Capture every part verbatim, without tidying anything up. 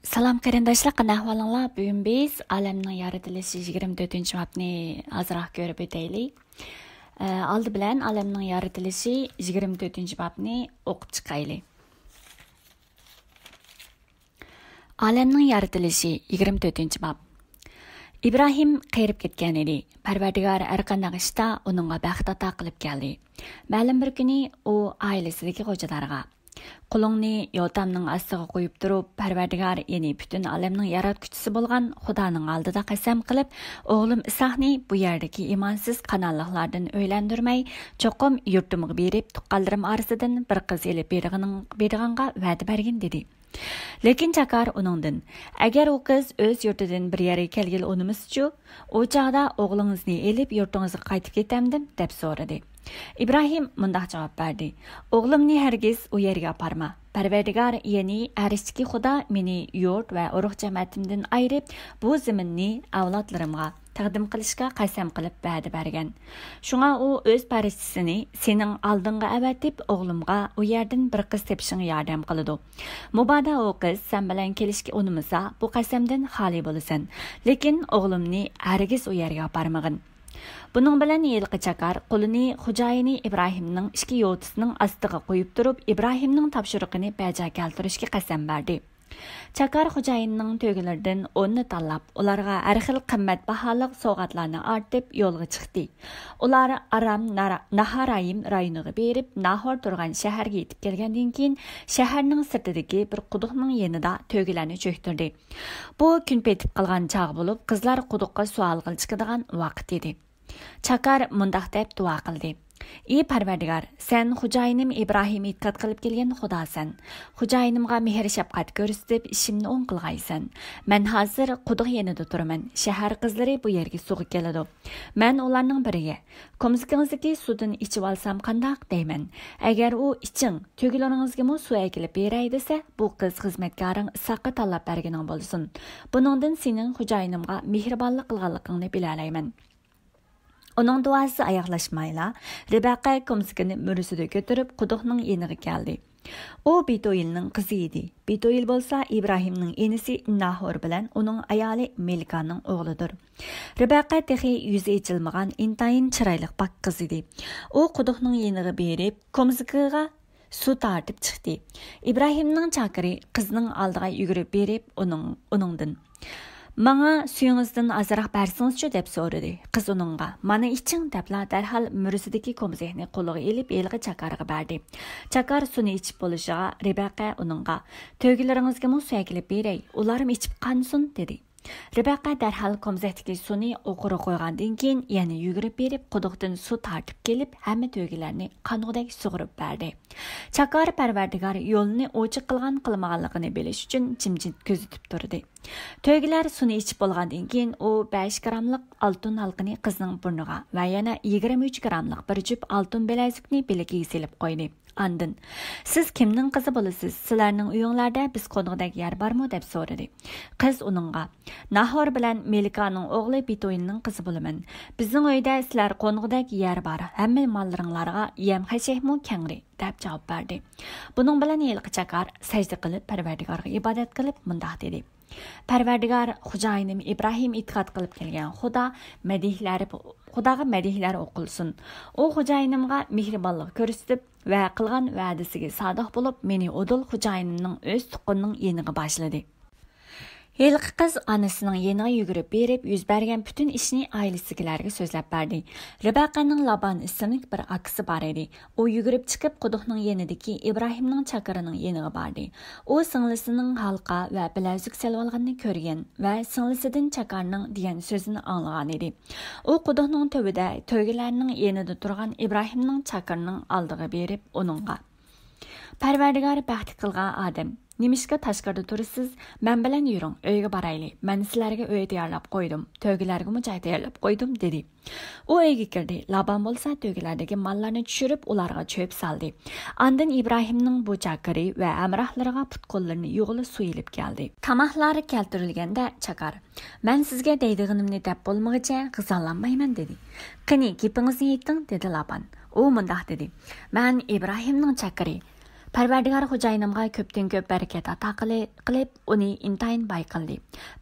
سالام قېرىنداشلار، قانداق ئەھۋالىڭلار؟ بۈگۈن بىز ئالەمنىڭ يارىتىلىشى يىگىرمە تۆتىنچى بابنى ئازراق كۆرۈپ ئۆتەيلى. ئە، ئالدى بىلەن ئالەمنىڭ يارىتىلىشى يىگىرمە تۆتىنچى بابنى ئوقۇپ چىقايلى. ئالەمنىڭ يارىتىلىشى يىگىرمە تۆتىنچى باب. ئىبراھىم قېرىپ كەتكەن ئىدى. پەرۋەردىگار ھەرقانداق ئىشتا ئۇنىڭغا بەخت ئاتا قىلىپ كەلدى. مەلۇم بىر كۈنى ئۇ ئائىلىسىدىكى خوجىدارغا، «قولۇڭنى يوتامنىڭ ئاستىغا قويۇپ تۇرۇپ، پەرۋەردىگار، يەنى پۈتۈن ئالەمنىڭ ياراتقۇچىسى بولغان خۇدانىڭ ئالدىدا قەسەم قىلىپ، ئوغلۇم ئىسھاقنى بۇ يەردىكى ئىمانسىز كانئانلىقلاردىن ئۆيلەندۈرمەي، چوقۇم يۇرتۇمغا بېرىپ، تۇغقانلىرىم ئارىسىدىن بىر قىز ئېلىپ بېرىدىغىنىڭ-، بېرىدىغانغا ۋەدە بەرگىن» دېدى. لېكىن چاكار ئۇنىڭدىن، «ئەگەر ئۇ قىز ئۆز يۇرتىدىن بىر يەرگە كەلگىلى ئۇنىمىسىچۇ؟ ئۇ چاغدا ئوغلىڭىزنى ئېلىپ يۇرتىڭىزغا قايتىپ كېتەمدىم؟» دەپ سورىدى. ئىبراھىم مۇنداق جاۋاب بەردى، «ئوغلۇمنى ھەرگىز ئۇ يەرگە ئاپارما. پەرۋەردىگار، يەنى ئەرشتىكى خۇدا مېنى يۇرت ۋە ئۇرۇق جەمەتىمدىن ئايرىپ، بۇ زېمىننى ئەۋلادلىرىمغا تەقدىم قىلىشقا قەسەم قىلىپ ۋەدە بەرگەن. شۇڭا ئۇ ئۆز پەرىشتىسىنى سېنىڭ ئالدىڭغا ئەۋەتىپ، ئوغلۇمغا ئۇ يەردىن بىر قىز تېپىشىڭغا ياردەم قىلىدۇ. مۇبادا ئۇ قىز سەن بىلەن كېلىشكە ئۇنىمىسا، بۇ قەسەمدىن خالىي بولىسەن. لېكىن ئوغلۇمنى ھەرگىز ئۇ يەرگە ئاپارمىغىن.» بۇنىڭ بىلەن ھېلىقى چاكار قولىنى خوجايىنى ئىبراھىمنىڭ ئىككى يوتىسىنىڭ ئاستىغا قويۇپ تۇرۇپ، ئىبراھىمنىڭ تاپشۇرۇقىنى بەجا كەلتۈرۈشكە قەسەم بەردى. چاكار خوجايىننىڭ تۆگىلىرىدىن ئوننى تاللاپ، ئۇلارغا ھەر خىل قىممەت باھالىق سوۋغاتلارنى ئارتىپ يولغا چىقتى. ئۇلار ئارام نارا-، ناھارايىم رايونىغا بېرىپ، ناھور تۇرغان شەھەرگە يېتىپ كەلگەندىن كېيىن، شەھەرنىڭ سىرتىدىكى بىر قۇدۇقنىڭ يېنىدا تۆگىلەرنى چۆكتۈردى. بۇ كۈن پېتىپ قالغان چاغ بولۇپ، قىزلار قۇدۇققا سۇ ئالغىلى چىقىدىغان ۋاقىت ئىدى. چاكار مۇنداق دەپ دۇئا قىلدى، «ئى پەرۋەردىگار، سەن خوجايىنىم ئىبراھىم ئېتىقاد قىلىپ كەلگەن خۇداسەن. خوجايىنىمغا مېھىر-شەپقەت كۆرسىتىپ، ئىشىمنى ئوڭ قىلغايسەن. مەن ھازىر قۇدۇق يېنىدا تۇرىمەن. شەھەر قىزلىرى بۇ يەرگە سۇغا كېلىدۇ. مەن ئۇلارنىڭ بىرىگە، كومزىكىڭىزدىكى سۇدىن ئىچىۋالسام قانداق دەيمەن. ئەگەر ئۇ ئىچىڭ، تۆگىلىرىڭىزگىمۇ سۇ ئەكېلىپ بېرەي دېسە، بۇ قىز خىزمەتكارىڭ ئىسھاققا تاللاپ بەرگىنىڭ بولسۇن. بۇنىڭدىن سېنىڭ خوجايىنىمغا مېھرىبانلىق قىلغانلىقىڭنى بىلەلەيمەن.» ئۇنىڭ دۇئاسى ئاياغلاشمايلا، رىبەقە كومزىكىنى مۈرىسىدە كۆتۈرۈپ، قۇدۇقنىڭ يېنىغا كەلدى. ئۇ بېتۇئېلنىڭ قىزى ئىدى. بېتۇئېل بولسا ئىبراھىمنىڭ ئىنىسى ناھور بىلەن ئۇنىڭ ئايالى مېلىكانىڭ ئوغلىدۇر. رىبەقە تېخى يۈزى ئېچىلمىغان ئىنتايىن چىرايلىق پاك قىز ئىدى. ئۇ قۇدۇقنىڭ يېنىغا بېرىپ، كومزىكىغا سۇ تارتىپ چىقتى. ئىبراھىمنىڭ چاكىرى قىزنىڭ ئالدىغا يۈگۈرۈپ بېرىپ، ئۇنىڭ، ئۇنىڭدىن، «ماڭا سۈيىڭىزدىن ئازراق بەرسىڭىزچۇ؟» دەپ سورىدى. قىز ئۇنىڭغا، «مانا ئىچىڭ» دەپلا دەرھال مۈرىسىدىكى كومزەكنى قولىغا ئېلىپ، ھېلىقى چاكارغا بەردى. چاكار سۇنى ئىچىپ بولۇشىغا، رىبەقە ئۇنىڭغا، «تۆگىلىرىڭىزگىمۇ سۇ ئەكېلىپ بېرەي، ئۇلارمۇ ئىچىپ قانسۇن» دېدى. رىبەقە دەرھال كومزەكتىكى سۇنى ئوقۇرغا قويغاندىن كېيىن، يەنە يۈگۈرۈپ بېرىپ، قۇدۇقتىن سۇ تارتىپ كېلىپ، ھەممە تۆگىلەرنى قانغۇدەك سۇغۇرۇپ بەردى. چاكار پەرۋەردىگار يولىنى ئوچۇق قىلغان قىلمىغانلىقىنى بىلىش ئۈچۈن جىمجىت كۆزىتىپ تۇردى. تۆگىلەر سۇنى ئىچىپ بولغاندىن كېيىن، ئۇ بەش گىراملىق ئالتۇن ھالقىنى قىزنىڭ بۇرنىغا ۋە يەنە يىگىرمە ئۈچ گىراملىق بىر جۈپ ئالتۇن بىلەزۈكنى بىلىكىگە سېلىپ قويدى. ئاندىن، «سىز كىمنىڭ قىزى بولىسىز؟ سىلەرنىڭ ئۆيۈڭلەردە بىز قونغۇدەك يەر بارمۇ؟» دەپ سورىدى. قىز ئۇنىڭغا، «ناھور بىلەن مېلىكانىڭ ئوغلى بېتۇئېلنىڭ قىزى بولىمەن. بىزنىڭ ئۆيدە سىلەر قونغۇدەك يەر بار، ھەممە ماللىرىڭلارغا يەم-خەشەكمۇ كەڭرى» دەپ جاۋاب بەردى. بۇنىڭ بىلەن ھېلىقى چاكار سەجدە قىلىپ، پەرۋەردىگارغا ئىبادەت قىلىپ، مۇنداق دېدى، «پەرۋەردىگار، خوجايىنىم ئىبراھىم ئېتىقاد قىلىپ كەلگەن خۇدا مەدھىيلەر، خۇداغا مەدھىيلەر ئوقۇلسۇن. ئۇ خوجايىنىمغا مېھرىبانلىق كۆرسىتىپ ۋە قىلغان ۋەدىسىگە سادىق بولۇپ، مېنى ئۇدۇل خوجايىنىمنىڭ ئۆز تۇغقىنىنىڭ يېنىغا باشلىدى.» ھېلىقى قىز ئانىسىنىڭ يېنىغا يۈگۈرۈپ بېرىپ، يۈز بەرگەن پۈتۈن ئىشنى ئائىلىسىدىكىلەرگە سۆزلەپ بەردى. رىبەقەنىڭ لابان ئىسىملىك بىر ئاكىسى بار ئىدى. ئۇ يۈگۈرۈپ چىقىپ، قۇدۇقنىڭ يېنىدىكى ئىبراھىمنىڭ چاكىرىنىڭ يېنىغا باردى. ئۇ سىڭلىسىنىڭ ھالقا ۋە بىلەزۈك سېلىۋالغىنىنى كۆرگەن ۋە سىڭلىسىدىن چاكارنىڭ دېگەن سۆزىنى ئاڭلىغان ئىدى. ئۇ قۇدۇقنىڭ تۈۋىدە تۆگىلەرنىڭ يېنىدا تۇرغان ئىبراھىمنىڭ چاكىرىنىڭ ئالدىغا بېرىپ، ئۇنىڭغا، «پەرۋەردىگار بەختلىك قىلغان ئادەم، نېمىشقا تاشقىرىدا تۇرىسىز؟ مەن بىلەن يۈرۈڭ، ئۆيگە بارايلى. مەن سىلەرگە ئۆي تەييارلاپ قويدۇم، تۆگىلەرگىمۇ جاي تەييارلاپ قويدۇم» دېدى. ئۇ ئۆيگە كىردى. لابان بولسا تۆگىلەردىكى ماللارنى چۈشۈرۈپ، ئۇلارغا چۆپ سالدى. ئاندىن ئىبراھىمنىڭ بۇ چاكىرى ۋە ھەمراھلىرىغا پۇت-قوللىرىنى يۇغىلى سۇ ئېلىپ كەلدى. تاماقلار كەلتۈرۈلگەندە چاكار، «مەن سىزگە دەيدىغىنىمنى دەپ بولمىغۇچە غىزالانمايمەن» دېدى. «قېنى، گېپىڭىزنى ئېيتىڭ» دېدى لابان. ئۇ مۇنداق دېدى، «مەن ئىبراھىمنىڭ چاكىرى. پەرۋەردىگار خوجايىنىمغا كۆپتىن كۆپ بەرىكەت ئاتا قىلىپ، ئۇنى ئىنتايىن باي قىلدى.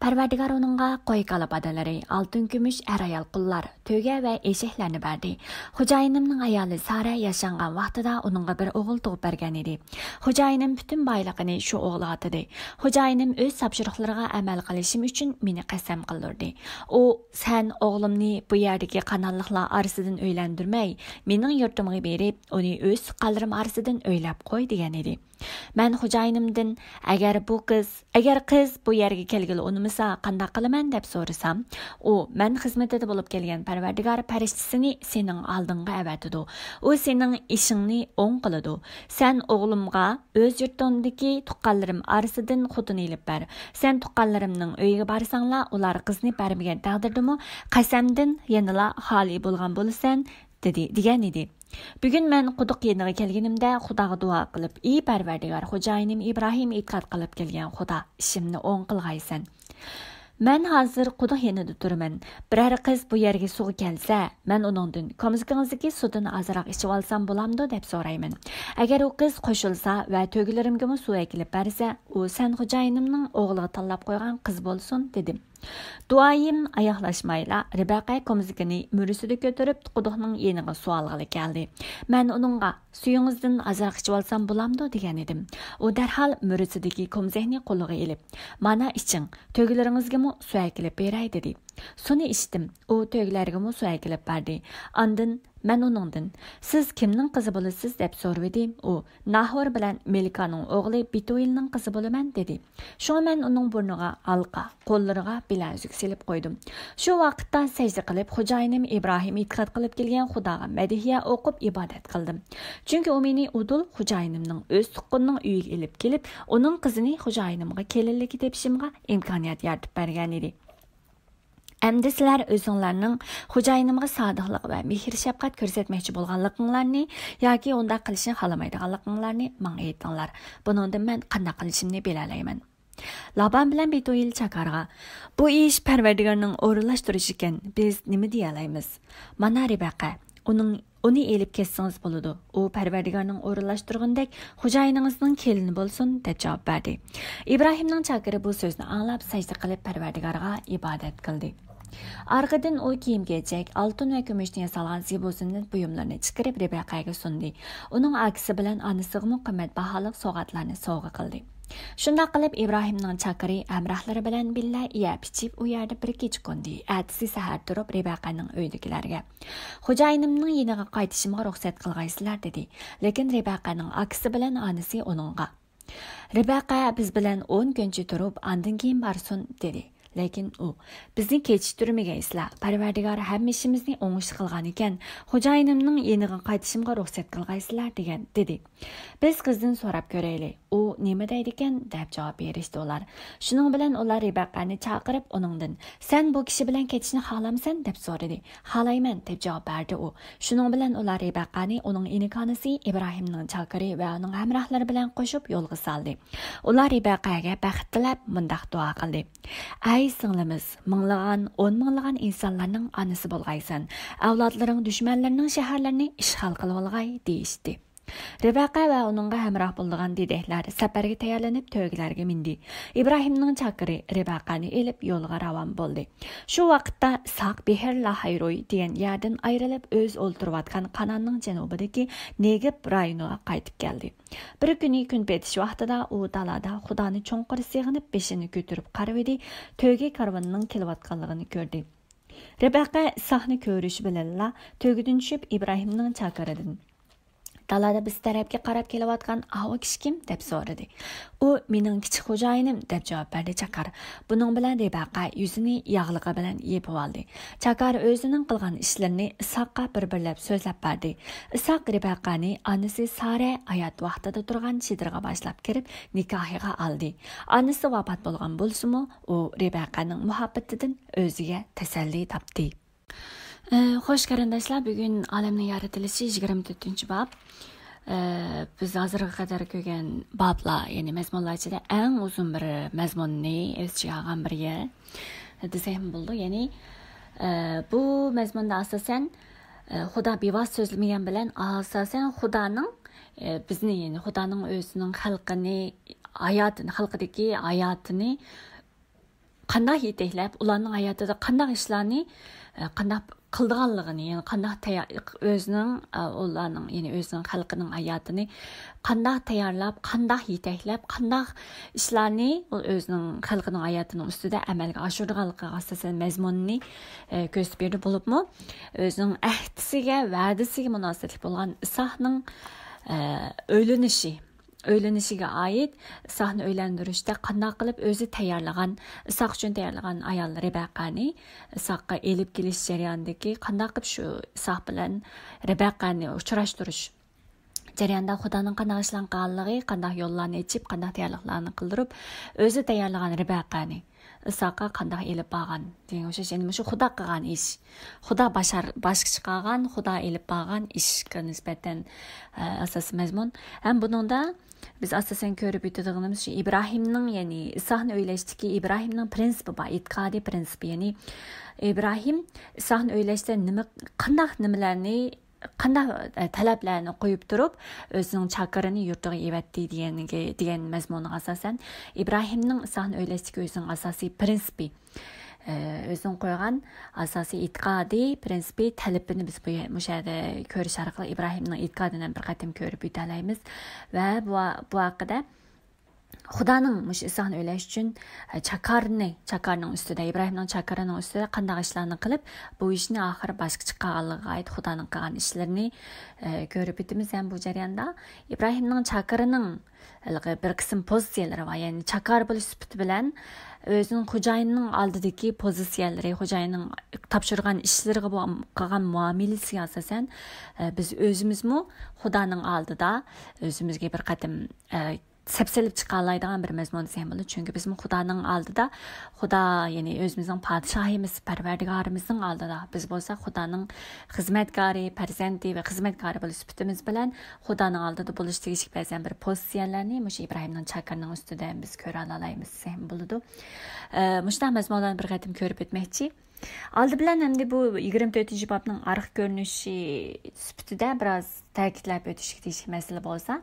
پەرۋەردىگار ئۇنىڭغا قوي-كالا پادىلىرى، ئالتۇن-كۈمۈش، ئەر-ئايال قۇللار، تۆگە ۋە ئېشەكلەرنى بەردى. خوجايىنىمنىڭ ئايالى سارە ياشانغان ۋاقتىدا ئۇنىڭغا بىر ئوغۇل تۇغۇپ بەرگەن ئىدى. خوجايىنىم پۈتۈن بايلىقىنى شۇ ئوغلىغا ئاتىدى. خوجايىنىم ئۆز تاپشۇرۇقلىرىغا ئەمەل قىلىشىم ئۈچۈن مېنى قەسەم قىلدۇردى. ئۇ، «سەن ئوغلۇمنى بۇ يەردىكى قاناللىقلار ئارىسىدىن ئۆيلەندۈرمەي، مېنىڭ يۇرتۇمغا بېرىپ، ئۇنى ئۆز تۇغقانلىرىم ئارىسىدىن ئۆيلەپ قوي» دېگەن ئىدى. مەن خوجايىنىمدىن، «ئەگەر بۇ قىز، ئەگەر قىز بۇ يەرگە كەلگىلى ئۇنىمىسا، قانداق قىلىمەن؟» دەپ سورىسام، ئۇ، «مەن خىزمىتىدە بولۇپ كەلگەن پەرۋەردىگار پەرىشتىسىنى سېنىڭ ئالدىڭغا ئەۋەتىدۇ. ئۇ سېنىڭ ئىشىڭنى ئوڭ قىلىدۇ. سەن ئوغلۇمغا ئۆز يۇرتۇڭدىكى تۇغقانلىرىم ئارىسىدىن خوتۇن ئېلىپ بەر. سەن تۇغقانلىرىمنىڭ ئۆيىگە بارساڭلا، ئۇلار قىزنى بەرمىگەن تەقدىردىمۇ قەسەمدىن يەنىلا خالىي بولغان بولىسەن» دېدى، دېگەن ئىدى. بۈگۈن مەن قۇدۇق يېنىغا كەلگىنىمدە خۇداغا دۇئا قىلىپ، «ئى پەرۋەردىگار، خوجايىنىم ئىبراھىم ئېتىقاد قىلىپ كەلگەن خۇدا، ئىشىمنى ئوڭ قىلغايسەن. مەن ھازىر قۇدۇق يېنىدا تۇرىمەن. بىرەر قىز بۇ يەرگە سۇغا كەلسە، مەن ئۇنىڭدىن، كومزىكىڭىزدىكى سۇدىن ئازراق ئىچىۋالسام بولامدۇ دەپ سورايمەن. ئەگەر ئۇ قىز قوشۇلسا ۋە تۆگىلىرىمگىمۇ سۇ ئەكېلىپ بەرسە، ئۇ سەن خوجايىنىمنىڭ ئوغلىغا تاللاپ قويغان قىز بولسۇن» دېدىم. دۇئايىم ئاياغلاشمايلا، رىبەقە كومزىكىنى مۈرىسىدە كۆتۈرۈپ، قۇدۇقنىڭ يېنىغا سۇ ئالغىلى كەلدى. مەن ئۇنىڭغا، «سۈيىڭىزدىن ئازراق ئىچىۋالسام بولامدۇ؟» دېگەن ئىدىم. ئۇ دەرھال مۈرىسىدىكى كومزەكنى قولىغا ئېلىپ، «مانا ئىچىڭ، تۆگىلىرىڭىزگىمۇ سۇ ئەكېلىپ بېرەي» دېدى. سۇنى ئىچتىم. ئۇ تۆگىلەرگىمۇ سۇ ئەكېلىپ بەردى. ئاندىن مەن ئۇنىڭدىن، «سىز كىمنىڭ قىزى بولىسىز؟» دەپ سورىۋىدىم. ئۇ، «ناھور بىلەن مىلكانىڭ ئوغلى بېتۇئېلنىڭ قىزى بولىمەن» دېدى. شۇڭا مەن ئۇنىڭ بۇرنىغا ھالقا، قوللىرىغا بىلەزۈك سېلىپ قويدۇم. شۇ ۋاقىتتا سەجدە قىلىپ، خوجايىنىم ئىبراھىم ئېتىقاد قىلىپ كەلگەن خۇداغا مەدھىيە ئوقۇپ ئىبادەت قىلدىم. چۈنكى ئۇ مېنى ئۇدۇل خوجايىنىمنىڭ ئۆز تۇغقىنىنىڭ ئۆيىگە ئېلىپ كېلىپ، ئۇنىڭ قىزىنى خوجايىنىمغا كېلىنلىككە تېپىشىمغا ئىمكانىيەت يارىتىپ بەرگەن ئىدى. ئەمدى سىلەر ئۆزۈڭلارنىڭ خوجايىنىمغا سادىقلىق ۋە مېھىر-شەپقەت كۆرسەتمەكچى بولغانلىقىڭلارنى ياكى ئۇنداق قىلىشنى خالىمايدىغانلىقىڭلارنى ماڭا ئېيتىڭلار. بۇنىڭدىن مەن قانداق قىلىشىمنى بىلەلەيمەن. لابان بىلەن بېتۇئېل چاكارغا، «بۇ ئىش پەرۋەردىگارنىڭ ئورۇنلاشتۇرۇشى ئىكەن، بىز نېمە دېيەلەيمىز؟ مانا رىبەقە، ئۇنىڭ، ئۇنى ئېلىپ كەتسىڭىز بولىدۇ. ئۇ پەرۋەردىگارنىڭ ئورۇنلاشتۇرغىنىدەك خوجايىنىڭىزنىڭ كېلىنى بولسۇن» دەپ جاۋاب بەردى. ئىبراھىمنىڭ چاكىرى بۇ سۆزنى ئاڭلاپ سەجدە قىلىپ پەرۋەردىگارغا ئىبادەت قىلدى. ئارقىدىن ئۇ كىيىم-كېچەك، ئالتۇن ۋە كۈمۈشتىن ياسالغان زىبۇ-زىننەت بۇيۇملىرىنى چىقىرىپ رىبەقەگە سۇندى. ئۇنىڭ ئاكىسى بىلەن ئانىسىغىمۇ قىممەت باھالىق سوۋغاتلارنى سوۋغا قىلدى. شۇنداق قىلىپ ئىبراھىمنىڭ چاكىرى ھەمراھلىرى بىلەن بىللە يەپ-ئىچىپ ئۇ يەردە بىر كېچە قوندى. ئەتىسى سەھەر تۇرۇپ رىبەقەنىڭ ئۆيىدىكىلەرگە، «خوجايىنىمنىڭ يېنىغا قايتىشىمغا رۇخسەت قىلغايسىلەر» دېدى. لېكىن رىبەقەنىڭ ئاكىسى بىلەن ئانىسى ئۇنىڭغا، «رىبەقە بىز بىلەن ئون كۈنچە تۇرۇپ، ئاندىن كېيىن بارسۇن» دېدى. لېكىن ئۇ، «بىزنى كېچىكتۈرمىگەيسىلەر، پەرۋەردىگار ھەممە ئىشىمىزنى ئوڭۇشلۇق قىلغانىكەن، خوجايىنىمنىڭ يېنىغا قايتىشىمغا رۇخسەت قىلغايسىلەر» دېگەن، دېدى. «بىز قىزدىن سوراپ كۆرەيلى، ئۇ نېمە دەيدىكەن؟» دەپ جاۋاب بېرىشتى ئۇلار. شۇنىڭ بىلەن ئۇلار رىبەقەنى چاقىرىپ ئۇنىڭدىن، «سەن بۇ كىشى بىلەن كېتىشنى خالامسەن؟» دەپ سورىدى. «خالايمەن» دەپ جاۋاب بەردى ئۇ. شۇنىڭ بىلەن ئۇلار رىبەقەنى ئۇنىڭ ئىنىكانىسى ئىبراھىمنىڭ چاكىرى ۋە ئۇنىڭ ھەمراھلىرى بىلەن قوشۇپ يولغا سالدى. ئۇلار رىبەقەگە بەخت تىلەپ مۇنداق دۇئا قىلدى: «ئەي سىڭلىمىز، مىڭلىغان، ئون مىڭلىغان ئىنسانلارنىڭ ئانىسى بولغايسەن. ئەۋلادلىرىڭ دۈشمەنلىرىنىڭ شەھەرلىرىنى ئىشغال قىلىۋالغاي» دېيىشتى. رىبەقە ۋە ئۇنىڭغا ھەمراھ بولىدىغان دېدەكلەر سەپەرگە تەييارلىنىپ تۆگىلەرگە مىندى. ئىبراھىمنىڭ چاكىرى رىبەقەنى ئېلىپ يولغا راۋان بولدى. شۇ ۋاقىتتا ئىسھاق بىھر لاھايروي دېگەن يەردىن ئايرىلىپ، ئۆزى ئولتۇرۇۋاتقان قاناننىڭ جەنۇبىدىكى نېگىب رايونىغا قايتىپ كەلدى. بىر كۈنى كۈن پېتىش ۋاقتىدا ئۇ دالادا خۇدانى چوڭقۇر سېغىنىپ، بېشىنى كۆتۈرۈپ قارىۋىدى، تۆگە كارۋىنىنىڭ كېلىۋاتقانلىقىنى كۆردى. رىبەقە ئىسھاقنى كۆرۈشى بىلەنلا تۆگىدىن چۈشۈپ، ئىبراھىمنىڭ چاكىرىدىن، «دالادا بىز تەرەپكە قاراپ كېلىۋاتقان ئاۋۇ كىشى كىم؟» دەپ سورىدى. «ئۇ مېنىڭ كىچىك خوجايىنىم» دەپ جاۋاب بەردى چاكار. بۇنىڭ بىلەن رىبەقە يۈزىنى ياغلىقى بىلەن يېپىۋالدى. چاكار ئۆزىنىڭ قىلغان ئىشلىرىنى ئىسھاققا بىر-بىرلەپ سۆزلەپ بەردى. ئىسھاق رىبەقەنى ئانىسى سارە ھايات ۋاقتىدا تۇرغان چېدىرغا باشلاپ كىرىپ نىكاھىغا ئالدى. ئانىسى ۋاپات بولغان بولسىمۇ، ئۇ رىبەقەنىڭ مۇھەببىتىدىن ئۆزىگە تەسەللى تاپتى. ئە، خوش قېرىنداشلار، بۈگۈن ئالەمنىڭ يارىتىلىشى يىگىرمە تۆتىنچى باب. ئە، بىز ھازىرغا قەدەر كۆرگەن بابلار، يەنى مەزمۇنلار ئىچىدە ئەڭ ئۇزۇن بىر مەزمۇننى ئۆز ئىچىگە ئالغان بىر يەر دېسەكمۇ بولىدۇ. يەنى، ئە، بۇ مەزمۇندا ئاساسەن، ئە، خۇدا بىۋاسىتە سۆزلىمىگەن بىلەن، ئاساسەن خۇدانىڭ ئە، بىزنى، يەنى خۇدانىڭ ئۆزىنىڭ خەلقىنى، ھاياتىنى، خەلقىدىكى ھاياتىنى قانداق يېتەكلەپ، ئۇلارنىڭ ھاياتىدا قانداق ئىشلارنى، ئە، قانداق قىلىدىغانلىقىنى، يەنى قانداق تەييار-، ئۆزىنىڭ، ئە، ئۇلارنىڭ، يەنى ئۆزىنىڭ خەلقىنىڭ ھاياتىنى قانداق تەييارلاپ، قانداق يېتەكلەپ، قانداق ئىشلارنى ئۇ ئۆزىنىڭ خەلقىنىڭ ھاياتىنىڭ ئۈستىدە ئەمەلگە ئاشۇرىدىغانلىقىغا ئاساسەن مەزمۇننى، ئە، كۆرسىتىپ بېرىدۇ. بولۇپمۇ ئۆزىنىڭ ئەھدىسىگە، ۋەدىسىگە مۇناسىۋەتلىك بولغان ئىسھاقنىڭ، ئە، ئۆيلىنىشى، ئۆيلىنىشىگە ئائىت ئىسھاقنى ئۆيلەندۈرۈشتە قانداق قىلىپ ئۆزى تەييارلىغان، ئىسھاق ئۈچۈن تەييارلىغان ئايال رىبەقانى ئىسھاققا ئېلىپ كېلىش جەريانىدىكى قانداق قىلىپ شۇ ئىسھاق بىلەن رىبەقانى ئۇچراشتۇرۇش جەريانىدا خۇدانىڭ قانداق ئىشلارنى قىلغانلىقى، قانداق يوللارنى ئېچىپ، قانداق تەييارلىقلارنى قىلدۇرۇپ، ئۆزى تەييارلىغان رىبەقانى ئىسھاققا قانداق ئېلىپ بارغان دېگەن ئوخشاش، يەنى مۇشۇ خۇدا قىلغان ئىش. خۇدا باشار-، باشقا چىقارغان، خۇدا ئېلىپ بارغان ئىشقا نىسبەتەن، ئە، ئاساسىي مەزمۇن. ھەم بۇنىڭدا بىز ئاساسەن كۆرۈپ ئۆتىدىغىنىمىز شۇ ئىبراھىمنىڭ، يەنى ئىسھاقنى ئۆيلەشتىكى ئىبراھىمنىڭ پرىنسىپى بار، ئېتىقادىي پرىنسىپى. يەنى ئىبراھىم ئىسھاقنى ئۆيلەشتە نېمە، قانداق نېمىلەرنى، قانداق، ئە، تەلەپلەرنى قويۇپ تۇرۇپ، ئۆزىنىڭ چاكىرىنى يۇرتىغا ئېۋەتتى دېگەنگە، دېگەن مەزمۇنغا ئاساسەن، ئىبراھىمنىڭ ئىسھاقنى ئۆيلەشتىكى ئۆزىنىڭ ئاساسىي پرىنسىپى، ئە، ئۆزىنىڭ قويغان ئاساسىي ئېتىقادىي پرىنسىپى، تەلىپىنى بىز بۇ يە-، مۇشۇ يەردە كۆرۈش ئارقىلىق ئىبراھىمنىڭ ئېتىقادىنى ھەم بىر قېتىم كۆرۈپ ئۆتەلەيمىز. ۋە بۇ، بۇ ھەققىدە خۇدانىڭ مۇشۇ ئىسھاقنى ئۆيلەش ئۈچۈن، ئە، چاكارنى، چاكارنىڭ ئۈستىدە، ئىبراھىمنىڭ چاكىرىنىڭ ئۈستىدە قانداق ئىشلارنى قىلىپ، بۇ ئىشنى ئاخىرى باشقا چىقارغانلىقىغا ئائىت خۇدانىڭ قىلغان ئىشلىرىنى، ئە، كۆرۈپ ئۆتىمىز. ھەم بۇ جەرياندا ئىبراھىمنىڭ چاكىرىنىڭ ھېلىقى بىر قىسىم پوزىتسىيەلىرى بار. يەنى چاكار بولۇش سۈپىتى بىلەن ئۆزىنىڭ خوجايىننىڭ ئالدىدىكى پوزىتسىيەلىرى، خوجايىننىڭ تاپشۇرغان ئىشلىرىغا بولغان، قىلغان مۇئامىلىسىگە ئاساسەن، ئە، بىز ئۆزىمىزمۇ خۇدانىڭ ئالدىدا ئۆزىمىزگە بىر قېتىم، ئە، سەپسېلىپ چىقالايدىغان بىر مەزمۇن دېسەم بولىدۇ. چۈنكى بىزمۇ خۇدانىڭ ئالدىدا، خۇدا، يەنى ئۆزىمىزنىڭ پادىشاھىمىز، پەرۋەردىگارىمىزنىڭ ئالدىدا. بىز بولسا خۇدانىڭ خىزمەتكارى، پەرزەنتى ۋە خىزمەتكارى بولۇش سۈپىتىمىز بىلەن خۇدانىڭ ئالدىدا بولۇش تېگىشلىك بەزەن بىر پوزىتسىيەلەرنى مۇشۇ ئىبراھىمنىڭ چاكىرىنىڭ ئۈستىدە بىز كۆرەلالايمىز دېسەم بولىدۇ. ئە، مۇشۇنداق مەزمۇنلارنى بىر قېتىم كۆرۈپ ئۆتمەكچى. ئالدى بىلەن ئەمدى بۇ يىگىرمە تۆتىنچى بابنىڭ ئارقا كۆرۈنۈشى سۈپىتىدە بىراز تەكىتلەپ ئۆتۈشكە تېگىشلىك مەسىلە بولسا،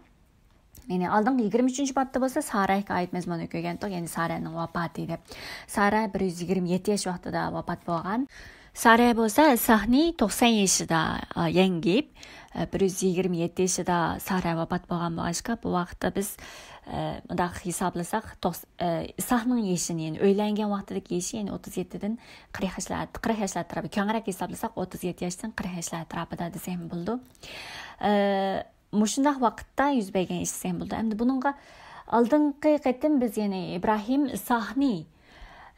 يەنى ئالدىنقى يىگىرمە ئۈچىنچى بابتا بولسا سارەگە ئائىت مەزمۇننى كۆرگەنتۇق، يەنى سارەنىڭ ۋاپاتى دەپ. سارە بىر يۈز يىگىرمە يەتتە ياش ۋاقتىدا ۋاپات بولغان. سارە بولسا ئىسھاقنى توقسان يېشىدا، ئا، يەڭگىپ، ئە، بىر يۈز يىگىرمە يەتتە يېشىدا سارە ۋاپات بولغان بولغاچقا، بۇ ۋاقىتتا بىز، ئە، مۇنداق ھېسابلىساق، توقس-، ئە، ئىسھاقنىڭ يېشىنى، يەنى ئۆيلەنگەن ۋاقتىدىكى يېشى، يەنى ئوتتۇز يەتتىدىن قىرىق ياشلار، قىرىق ياشلار ئەتراپى، كەڭرەك ھېسابلىساق، ئوتتۇز يەتتە ياشتىن قىرىق ياشلار ئەتراپىدا دېسەم بولىدۇ. ئە، مۇشۇنداق ۋاقىتتا يۈز بەرگەن ئىش دېسەم بولىدۇ. ئەمدى بۇنىڭغا ئالدىنقى قېتىم بىز يەنە ئىبراھىم ئىسھاقنى،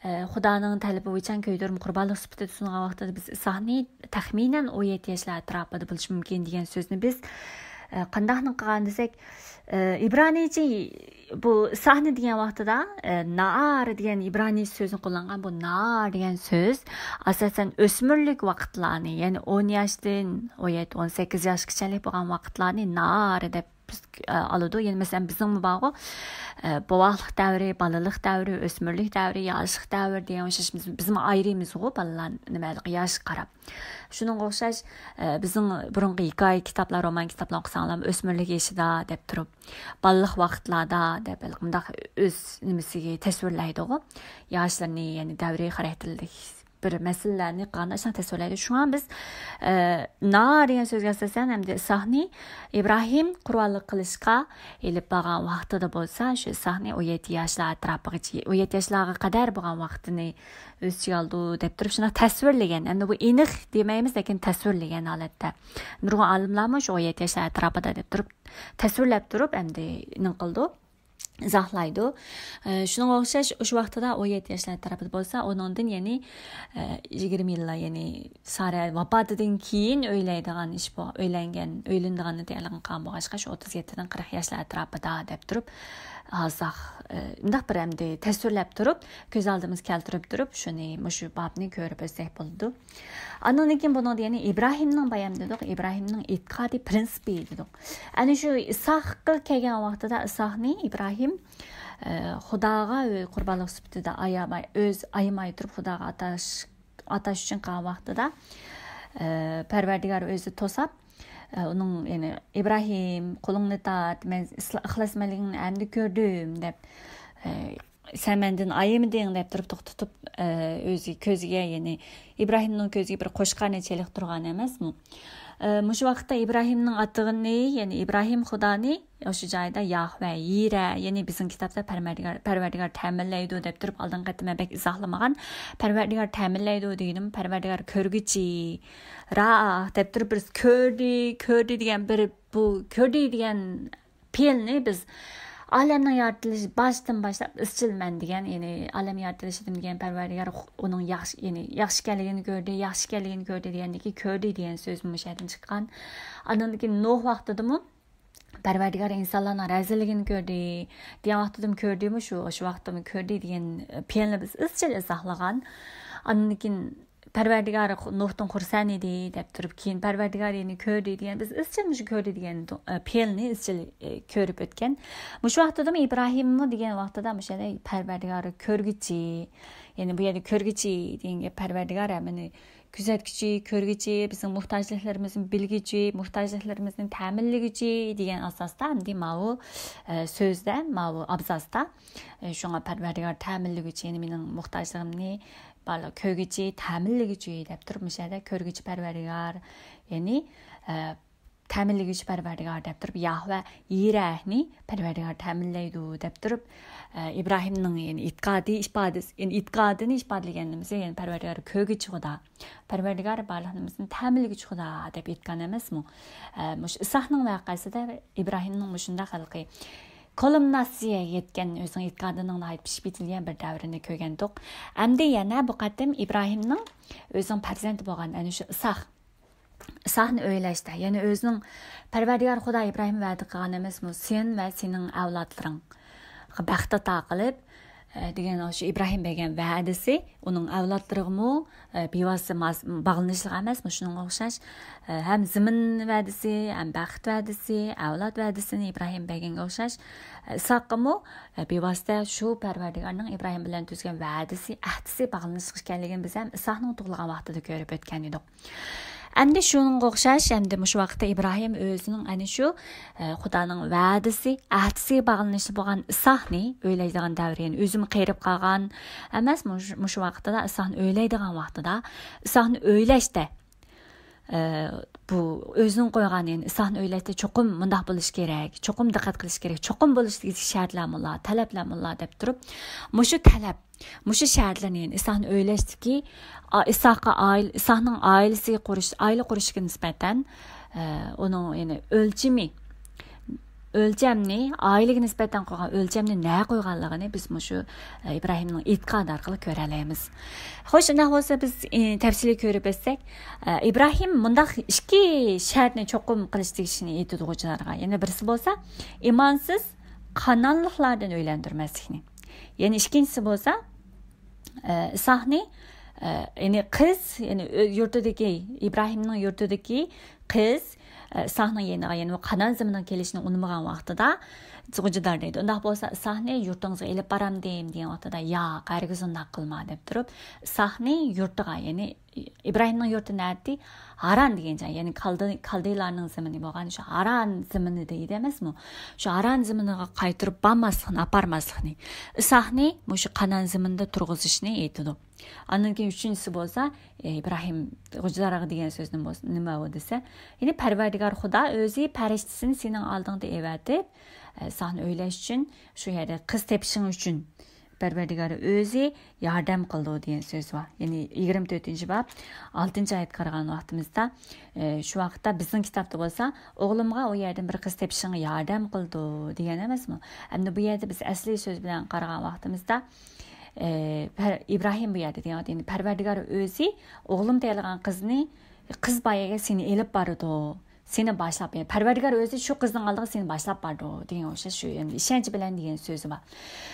ئە، خۇدانىڭ تەلىپى بويىچە كۆيدۈرمە قۇربانلىق سۈپىتىدە سۇنغان ۋاقتىدا بىز ئىسھاقنى تەخمىنەن ئون يەتتە ياشلار ئەتراپىدا بولۇشى مۇمكىن دېگەن سۆزنى بىز، ئە، قانداقنى قىلغان دېسەك، ئە، ئىبرانىيچە بۇ ئىسھاقنى دېگەن ۋاقتىدا، ئە، نائار دېگەن ئىبرانىيچە سۆزنى قوللانغان. بۇ نائار دېگەن سۆز ئاساسەن ئۆسمۈرلۈك ۋاقىتلارنى، يەنى ئون ياشتىن ئون يەتتە، ئون سەككىز ياشقىچىلىك بولغان ۋاقىتلارنى نائار دەپ بىز، ئە، ئالىدۇ. يەنى مەسىلەن، بىزنىڭمۇ بارغۇ، ئە، بوۋاقلىق دەۋرى، بالىلىق دەۋرى، ئۆسمۈرلۈك دەۋرى، ياشلىق دەۋرى دېگەن ئوخشاش بىز، بىزمۇ ئايرىيمىزغۇ بالىلار نېمە ياشقا قاراپ. شۇنىڭغا ئوخشاش، ئە، بىزنىڭ بۇرۇنقى ھېكايە كىتابلار، رومان كىتابلار ئوقۇساڭلار، ئۆسمۈرلۈك يېشىدا دەپ تۇرۇپ، بالىلىق ۋاقىتلاردا دەپ مۇنداق ئۆز نېمىسىگە تەسۋىرلەيدىغۇ. ياشلىرىنى، يەنى دەۋرىي خاراكتېرلىك بىر مەسىلىلەرنى قىلغاندا شۇنداق تەسۋىرلەيدۇ. شۇڭا بىز، ئە، نائار دېگەن سۆزگە ئاساسەن ئەمدى ئىسھاقنى ئىبراھىم قۇربانلىق قىلىشقا ئېلىپ بارغان ۋاقتىدا بولسا، شۇ ئىسھاقنى ئون يەتتە ياشلار ئەتراپىغىچە، ئون يەتتە ياشلارغا قەدەر بولغان ۋاقتىنى ئۆز ئىچىگە ئالىدۇ دەپ تۇرۇپ، شۇنداق تەسۋىرلىگەن. ئەمدى بۇ ئېنىق دېمەيمىز، لېكىن تەسۋىرلىگەن ھالەتتە. نۇرغۇن ئالىملارمۇ شۇ ئون يەتتە ياشلار ئەتراپىدا دەپ تۇرۇپ، تەسۋىرلەپ تۇرۇپ، ئەمدى نېمە قىلىدۇ؟ ئىزاھلايدۇ. ئە، شۇنىڭغا ئوخشاش، ئۇشۇ ۋاقتىدا ئون يەتتە ياشلار ئەتراپىدا بولسا، ئۇنىڭدىن يەنى، ئە، يىگىرمە يىللار، يەنى سارە ۋاپاتىدىن كېيىن ئۆيلەيدىغان ئىش بو-، ئۆيلەنگەن، ئۆيلىنىدىغاننى تەييارلىغان قىلغان بولغاچقا، شۇ ئوتتۇز يەتتىدىن قىرىق ياشلار ئەتراپىدا دەپ تۇرۇپ، ھازاق، ئە، مۇنداق بىر ئەمدى تەسۋىرلەپ تۇرۇپ، كۆز ئالدىمىزغا كەلتۈرۈپ تۇرۇپ، شۇنى، مۇشۇ بابنى كۆرۈپ ئۆتسەك بولىدۇ. ئاندىن كېيىن بۇنىڭدا يەنە ئىبراھىمنىڭ بايام دېدۇق، ئىبراھىمنىڭ ئېتىقادىي پرىنسىپى دېدۇق. ئەنە شۇ ئىسھاققا كەلگەن ۋاقتىدا ئىسھاقنى ئىبراھىم، ئە، خۇداغا قۇربانلىق سۈپىتىدە ئايىماي، ئۆز ئايىماي تۇرۇپ خۇداغا ئاتاش، ئاتاش ئۈچۈن قىلغان ۋاقتىدا، ئە، پەرۋەردىگار ئۆزى توساپ، ئۇنىڭ يەنى، «ئىبراھىم، قولۇڭنى تارت، مەن ئىسلا-، ئىخلاسمەنلىكىڭنى ئەمدى كۆردۈم» دەپ، ئە، «سەن مەندىن ئايىمىدىڭ» دەپ تۇرۇپ توختىتىپ، ئە، ئۆزى كۆزىگە، يەنى ئىبراھىمنىڭ كۆزىگە بىر قوچقارنى چېلىقتۇرغان ئەمەسمۇ؟ ئە، مۇشۇ ۋاقىتتا ئىبراھىمنىڭ ئاتىغىنى، يەنى ئىبراھىم خۇدانى ئاشۇ جايدا ياھۋە، يىرە، يەنى بىزنىڭ كىتابتا پەرۋەردىگار، پەرۋەردىگار تەمىنلەيدۇ دەپ تۇرۇپ، ئالدىنقى قېتىم مەن بەك ئىزاھلىمىغان. پەرۋەردىگار تەمىنلەيدۇ دېگىنىم، پەرۋەردىگار كۆرگۈچى، را دەپ تۇرۇپ، بىر كۆردى، كۆردى دېگەن بىر، بۇ كۆردى دېگەن پېئىلنى بىز ئالەمنىڭ يارىتىلىشى باشتىن باشلاپ ئىزچىل مەن دېگەن، يەنى ئالەم يارىتىلىشىدىن دېگەن پەرۋەردىگار ئۇنىڭ ياخشى، يەنى ياخشى ئىكەنلىكىنى كۆردى، ياخشى ئىكەنلىكىنى كۆردى دېگەندىكى كۆردى دېگەن سۆز مۇشۇ يەردىن چىققان. ئاندىن كېيىن نۇھ ۋاقتىدىمۇ پەرۋەردىگار ئىنسانلارنىڭ رەزىللىكىنى كۆردى دېگەن ۋاقتىدىمۇ كۆردىمۇ شۇ، شۇ ۋاقتىمۇ كۆردى دېگەن پېئىلنى بىز ئىزچىل ئىزاھلىغان. ئاندىن كېيىن پەرۋەردىگار نۇھتىن خۇرسەن ئىدى دەپ تۇرۇپ، كېيىن پەرۋەردىگار يەنە كۆردى دېگەن، بىز ئىزچىل مۇشۇ كۆردى دېگەن، ئە، پېئىلنى ئىزچىل، ئە، كۆرۈپ ئۆتكەن. مۇشۇ ۋاقتىدىمۇ ئىبراھىممۇ دېگەن ۋاقتىدا مۇشۇ يەردە پەرۋەردىگار كۆرگۈچى، يەنى بۇ يەردە كۆرگۈچى دېگەن گەپ، پەرۋەردىگار ھەممىنى كۆزەتكۈچى، كۆرگۈچى، بىزنىڭ موھتاجلىقلىرىمىزنى بىلگۈچى، موھتاجلىقلىرىمىزنى تەمىنلىگۈچى دېگەن ئاساستا ئەمدى ماۋۇ، ئە، سۆزدە، ماۋۇ ئابزاستا، ئە، شۇڭا پەرۋەردىگار تەمىنلىگۈچى، يەنى مېنىڭ موھتاجلىقىمنى بارلىق كۆرگۈچى، تەمىنلىگۈچى دەپ تۇرۇپ، مۇشۇ يەردە كۆرگۈچى پەرۋەردىگار، يەنى، ئە، تەمىنلىگۈچى پەرۋەردىگار دەپ تۇرۇپ، ياھۋە يىرەھنى پەرۋەردىگار تەمىنلەيدۇ دەپ تۇرۇپ، ئە، ئىبراھىمنىڭ، يەنى ئېتىقادى ئىپادىسى، يەنى ئېتىقادىنى ئىپادىلىگەنلىرىمىز، يەنى پەرۋەردىگار كۆرگۈچى خۇدا، پەرۋەردىگار بارلىقلىرىمىزنى تەمىنلىگۈچى خۇدا دەپ ئېيتقان ئەمەسمۇ؟ ئە، مۇشۇ ئىسھاقنىڭ ۋەقەسىدە ئىبراھىمنىڭ مۇشۇنداق ھېلىقى كولومناسىيەگە يەتكەن، ئۆزىنىڭ ئېتىقادىنىڭ ناھايىتى پىشىپ يېتىلگەن بىر دەۋرىنى كۆرگەندۇق. ئەمدى يەنە بۇ قېتىم ئىبراھىمنىڭ ئۆزىنىڭ پەرزەنتى بولغان ئەنە شۇ ئىسھاق، ئىسھاقنى ئۆيلەشتە، يەنى ئۆزىنىڭ پەرۋەردىگار خۇدا ئىبراھىمغا ۋەدە قىلغان ئەمەسمۇ، سېنى ۋە سېنىڭ ئەۋلادلىرىڭغا بەخت ئاتا قىلىپ، ئە، دېگەن شۇ ئىبراھىم بەرگەن ۋەدىسى، ئۇنىڭ ئەۋلادلىرىغىمۇ، ئە، بىۋاسىتە ماس-، باغلىنىشلىق ئەمەسمۇ، شۇنىڭغا ئوخشاش، ئە، ھەم زېمىن ۋەدىسى، ھەم بەخت ۋەدىسى، ئەۋلاد ۋەدىسىنى ئىبراھىم بەرگەنگە ئوخشاش، ئە، ئىسھاققىمۇ، ئە، بىۋاسىتە شۇ پەرۋەردىگارنىڭ ئىبراھىم بىلەن تۈزگەن ۋەدىسى، ئەھدىسى باغلىنىشلىق ئىكەنلىكىنى بىز ھەم ئىسھاقنىڭ تۇغۇلغان ۋاقتىدا كۆرۈپ ئۆتكەن ئىدۇق. ئەمدى شۇنىڭغا ئوخشاش، ئەمدى مۇشۇ ۋاقىتتا ئىبراھىم ئۆزىنىڭ ئەنە شۇ، ئە، خۇدانىڭ ۋەدىسى، ئەھدىسىگە باغلىنىشلىق بولغان ئىسھاقنى ئۆيلەيدىغان دەۋرى، يەنى ئۆزىمۇ قېرىپ قالغان ئەمەس، مۇشۇ، مۇشۇ ۋاقىتتا ئىسھاقنى ئۆيلەيدىغان ۋاقتىدا، ئىسھاقنى ئۆيلەشتە، ئە، بۇ ئۆزىنىڭ قويغان، يەنى ئىسھاقنى ئۆيلەشتە چوقۇم مۇنداق بولۇشى كېرەك، چوقۇم دىققەت قىلىش كېرەك، چوقۇم بولۇشى تېگىشلىك شەرتلەر مۇنۇلار، تەلەپلەر مۇنۇلار دەپ تۇرۇپ، مۇشۇ تەلەپ، مۇشۇ شەرتلەرنى، يەنى ئىسھاقنى ئۆيلەشتىكى، ئا-، ئىسھاققا ئائىل-، ئىسھاقنىڭ ئائىلىسىگە قۇرۇش، ئائىلە قۇرۇشىغا نىسبەتەن، ئە، ئۇنىڭ، يەنى ئۆلچىمى، ئۆلچەمنى، ئائىلىگە نىسبەتەن قويغان ئۆلچەمنى نە قويغانلىقىنى بىز مۇشۇ، ئە، ئىبراھىمنىڭ ئېتىقادى ئارقىلىق كۆرەلەيمىز. خوش، ئۇنداق بولسا بىز، ئى، تەپسىلىي كۆرۈپ ئۆتسەك، ئە، ئىبراھىم مۇنداق ئىككى شەرتنى چوقۇم قىلىش تېگىشلىكىنى ئېيتىدۇ غوجىلارغا. يەنە بىرسى بولسا، ئىمانسىز قانانلىقلاردىن ئۆيلەندۈرمەسلىكنى. يەنە ئىككىنچىسى بولسا، ئە، ئىسھاقنى، ئە، يەنى قىز، يەنى ئۆ-، يۇرتىدىكى، ئىبراھىمنىڭ يۇرتىدىكى قىز، ئە، ئىسھاقنىڭ يېنىغا، يەنى ئۇ قانان زېمىنىغا كېلىشنى ئۇنىمىغان ۋاقتىدا، غوجىدار دەيدۇ، ئۇنداق بولسا ئىسھاقنى يۇرتۇڭىزغا ئېلىپ بارامدىم دېگەن ۋاقتىدا، ياق، ھەرگىز ئۇنداق قىلما دەپ تۇرۇپ، ئىسھاقنى يۇرتىغا، يەنى ئىبراھىمنىڭ يۇرتى نەدىتى؟ ھاران دېگەن جاي، يەنى كالدى-، كالدىيلارنىڭ زېمىنى بولغان شۇ ھاران زېمىنى دەيدۇ ئەمەسمۇ؟ شۇ ھاران زېمىنىغا قايتۇرۇپ بارماسلىقنى، ئاپارماسلىقنى، ئىسھاقنى مۇشۇ قانان زېمىنىدا تۇرغۇزۇشنى ئېيتىدۇ. ئاندىن كېيىن ئۈچىنچىسى بولسا، ئى، ئىبراھىم غوجىلارغا دېگەن سۆزنى بولسا، نېمە ئۇ دېسە، يەنى پەرۋەردىگار خۇدا ئۆزى پەرىشتىسىنى سېنىڭ ئالدىڭدا ئەۋەتىپ، ئە، ساڭا ئۆيلەش ئۈچۈن، شۇ يەردە قىز تېپىشىڭ ئۈچۈن پەرۋەردىگار ئۆزى ياردەم قىلىدۇ دېگەن سۆز بار. يەنى يىگىرمە تۆتىنچى باب، ئالتىنچى ئايەتكە قارىغان ۋاقتىمىزدا، ئە، شۇ ۋاقىتتا بىزنىڭ كىتابتا بولسا، ئوغلۇمغا ئۇ يەردىن بىر قىز تېپىشىڭغا ياردەم قىلىدۇ دېگەن ئەمەسمۇ؟ ئەمدى بۇ يەردە بىز ئەسلىي سۆز بىلەن قارىغان ۋاقتىمىزدا، ئە، پەر-، ئىبراھىم بۇ يەردە دېگەن، يەنى پەرۋەردىگار ئۆزى ئوغلۇم تېيىلغان قىزنى، قىز بايىگە سېنى ئېلىپ بارىدۇ، سېنى باشلاپ، يەنى پەرۋەردىگار ئۆزى شۇ قىزنىڭ ئالدىغا سېنى باشلاپ بارىدۇ دېگەن ئوخشاش، شۇ، يەنى ئىشەنچ بىلەن دېگەن سۆزى بار.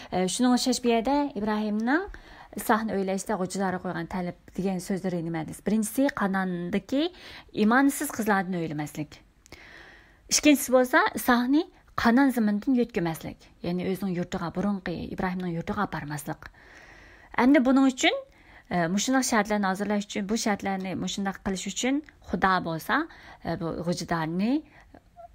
ئە، شۇنىڭغا ئوخشاش بۇ يەردە ئىبراھىمنىڭ ئىسھاقنى ئۆيلەشتە غوجىلارغا قويغان تەلەپ دېگەن سۆزلىرى نېمە دېسە، بىرىنچىسى، قاناندىكى ئىمانسىز قىزلاردىن ئۆيلىمەسلىك. ئىككىنچىسى بولسا، ئىسھاقنى قانان زېمىنىدىن يۆتكىمەسلىك، يەنى ئۆزىنىڭ يۇرتىغا، بۇرۇنقى ئىبراھىمنىڭ يۇرتىغا ئاپارماسلىق. ئەمدى بۇنىڭ ئۈچۈن، ئە، مۇشۇنداق شەرتلەرنى ھازىرلاش ئۈچۈن، بۇ شەرتلەرنى مۇشۇنداق قىلىش ئۈچۈن خۇدا بولسا، ئە، بۇ غوجىدارنى،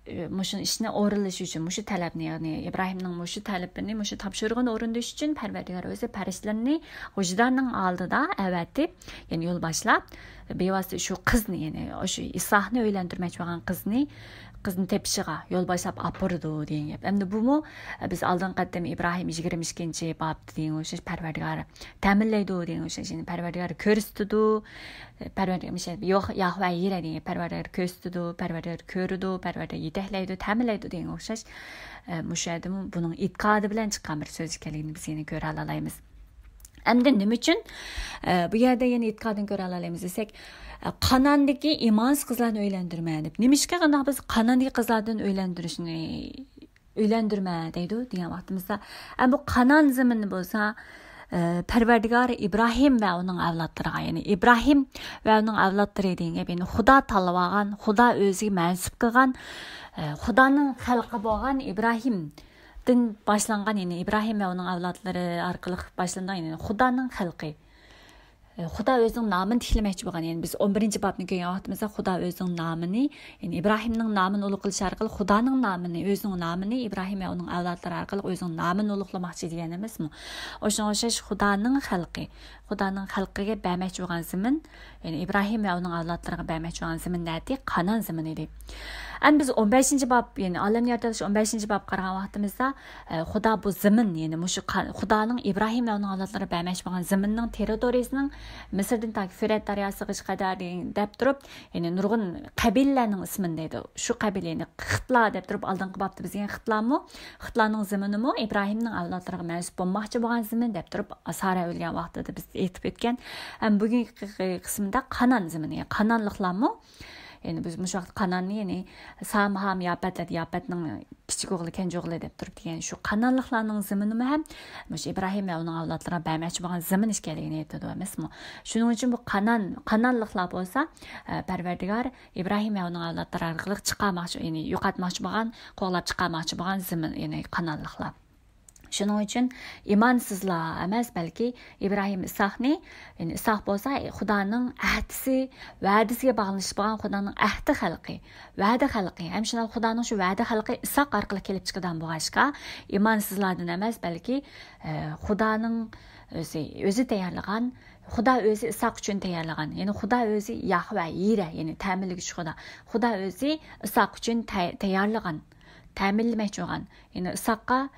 ئە، مۇشۇ ئىشنى ئورۇنلىشى ئۈچۈن، مۇشۇ تەلەپنى، يەنى ئىبراھىمنىڭ مۇشۇ تەلىپىنى، مۇشۇ تاپشۇرۇقىنى ئورۇندىشى ئۈچۈن پەرۋەردىگار ئۆزى پەرىشتىلەرنى غوجىدارنىڭ ئالدىدا ئەۋەتىپ، يەنى يول باشلاپ، بىۋاسىتە شۇ قىزنى، يەنى شۇ ئىسھاقنى ئۆيلەندۈرمەكچى بولغان قىزنى، قىزنى تېپىشىغا يول باشلاپ ئاپىرىدۇ دېگەن گەپ. ئەمدى بۇمۇ، ئە، بىز ئالدىنقى قېتىم ئىبراھىم يىگىرمە ئىككىنچى بابتا دېگەن ئوخشاش پەرۋەردىگار تەمىنلەيدۇ دېگەن ئوخشاش، يەنى پەرۋەردىگار كۆرسىتىدۇ، پەرۋەردىگار مۇشۇ ياھ-، ياھۋە يىرە دېگەن پەرۋەردىگار كۆرسىتىدۇ، پەرۋەردىگار كۆرىدۇ، پەرۋەردىگار يېتەكلەيدۇ، تەمىنلەيدۇ دېگەن ئوخشاش. ئە، مۇشۇ يەردىمۇ بۇنىڭ ئېتىقادى بىلەن چىققان بىر سۆز ئىكەنلىكىنى بىز يەنە كۆرەلەيمىز. ئەمدى نېمە ئۈچۈن، ئە، بۇ يەردە يەنە ئېتىقادىنى كۆرەلەيمىز دېسەك، ئە، قاناندىكى ئىمانسىز قىزلارنى ئۆيلەندۈرمە دەپ. نېمىشقا قانداق بىز قاناندىكى قىزلاردىن ئۆيلەندۈرۈشنى ئۆيلەندۈرمە دەيدۇ دېگەن ۋاقتىمىزدا، ئە، بۇ قانان زېمىنى بولسا، ئە، پەرۋەردىگار ئىبراھىم ۋە ئۇنىڭ ئەۋلادلىرىغا، يەنى ئىبراھىم ۋە ئۇنىڭ ئەۋلادلىرى دېگەن گەپ، يەنى خۇدا تاللىۋالغان، خۇدا ئۆزىگە مەنسۇپ قىلغان، ئە، خۇدانىڭ خەلقى بولغان ئىبراھىمدىن باشلانغان، يەنى ئىبراھىم ۋە ئۇنىڭ ئەۋلادلىرى ئارقىلىق باشلانغان، يەنى خۇدانىڭ خەلقى. ئە، خۇدا ئۆزىنىڭ نامىنى تىكلىمەكچى بولغان، يەنى بىز ئون بىرىنچى بابنى كۆرگەن ۋاقتىمىزدا خۇدا ئۆزىنىڭ نامىنى، يەنى ئىبراھىمنىڭ نامىنى ئۇلۇغ قىلىش ئارقىلىق خۇدانىڭ نامىنى، ئۆزىنىڭ نامىنى ئىبراھىم ۋە ئۇنىڭ ئەۋلادلىرى ئارقىلىق ئۆزىنىڭ نامىنى ئۇلۇغلىماقچى دېگەن ئەمەسمۇ؟ ئوشۇڭغا ئوخشاش خۇدانىڭ خەلقى، خۇدانىڭ خەلقىگە بەرمەكچى بولغان زېمىن، يەنى ئىبراھىم ۋە ئۇنىڭ ئەۋلادلىرىغا بەرمەكچى بولغان زېمىن نەدى؟ قانان زېمىنى ئىدى. ئەمدى بىز ئون بەشىنچى باب، يەنى ئالەمنى يارىتىۋېتىش ئون بەشىنچى بابقا قارىغان ۋاقتىمىزدا، ئە، خۇدا بۇ زېمىن، يەنى مۇشۇ قا-، خۇدانىڭ ئىبراھىم ۋە ئۇنىڭ ئەۋلادلىرىغا بەرمەكچى بولغان زېمىننىڭ تېررىتورىيىسىنىڭ مىسىردىن تاكى فۇرات دەرياسىغىچە قەدەر دەپ تۇرۇپ، يەنى نۇرغۇن قەبىلىلەرنىڭ ئىسمىنى دەيدۇ. شۇ قەبىلە، يەنى خىتلار دەپ تۇرۇپ ئالدىنقى بابتا بىز دېگەن خىتلارمۇ، خىتلارنىڭ زېمىنىمۇ ئىبراھىمنىڭ ئەۋلادلىرىغا مەنسۇپ بولماقچى بولغان زېمىن دەپ تۇرۇپ، سارا ئۆلگەن ۋاقتىدا بىز ئېيتىپ ئۆتكەن. ھەم بۈگۈنكى قىسىمدا قانان زېمىنى، قانانلىقلارمۇ، يەنى بىز مۇشۇ ۋاقىت قاناننى، يەنى سام، ھام، ياپەت، ياپەتنىڭ كىچىك ئوغلى، كەنجى ئوغلى دەپ تۇرۇپ دېگەن شۇ قانانلىقلارنىڭ زېمىنىمۇ ھەم مۇشۇ ئىبراھىم ۋە ئۇنىڭ ئەۋلادلىرىغا بەرمەكچى بولغان زېمىن ئىكەنلىكىنى ئېيتىدۇ ئەمەسمۇ؟ شۇنىڭ ئۈچۈن بۇ قانان، قانانلىقلار بولسا، ئە، پەرۋەردىگار ئىبراھىم ۋە ئۇنىڭ ئەۋلادلىرى ئارقىلىق چىقارماقچى، يەنى يوقاتماقچى بولغان، قوغلاپ چىقارماقچى بولغان زېمىن، يەنى قانانلىقلار. شۇنىڭ ئۈچۈن ئىمانسىزلار ئەمەس، بەلكى ئىبراھىم ئىسھاقنى، يەنى ئىسھاق بولسا خۇدانىڭ ئەھدىسى، ۋەدىسىگە باغلىنىشىپ بولغان خۇدانىڭ ئەھدى خەلقى، ۋەدە خەلقى، ھەم شۇنداق خۇدانىڭ شۇ ۋەدە خەلقى ئىسھاق ئارقىلىق كېلىپ چىقىدىغان بولغاچقا، ئىمانسىزلاردىن ئەمەس، بەلكى، ئە، خۇدانىڭ ئۆزى، ئۆزى تەييارلىغان، خۇدا ئۆزى ئىسھاق ئۈچۈن تەييارلىغان، يەنى خۇدا ئۆزى ياھۋە يىرە، يەنى تەمىنلىگۈچى خۇدا. خۇدا ئۆزى ئىسھاق ئۈچۈن تەي-، تەييارلىغان، تەمىنلىمەكچى بولغان، يەنى ئىسھاققا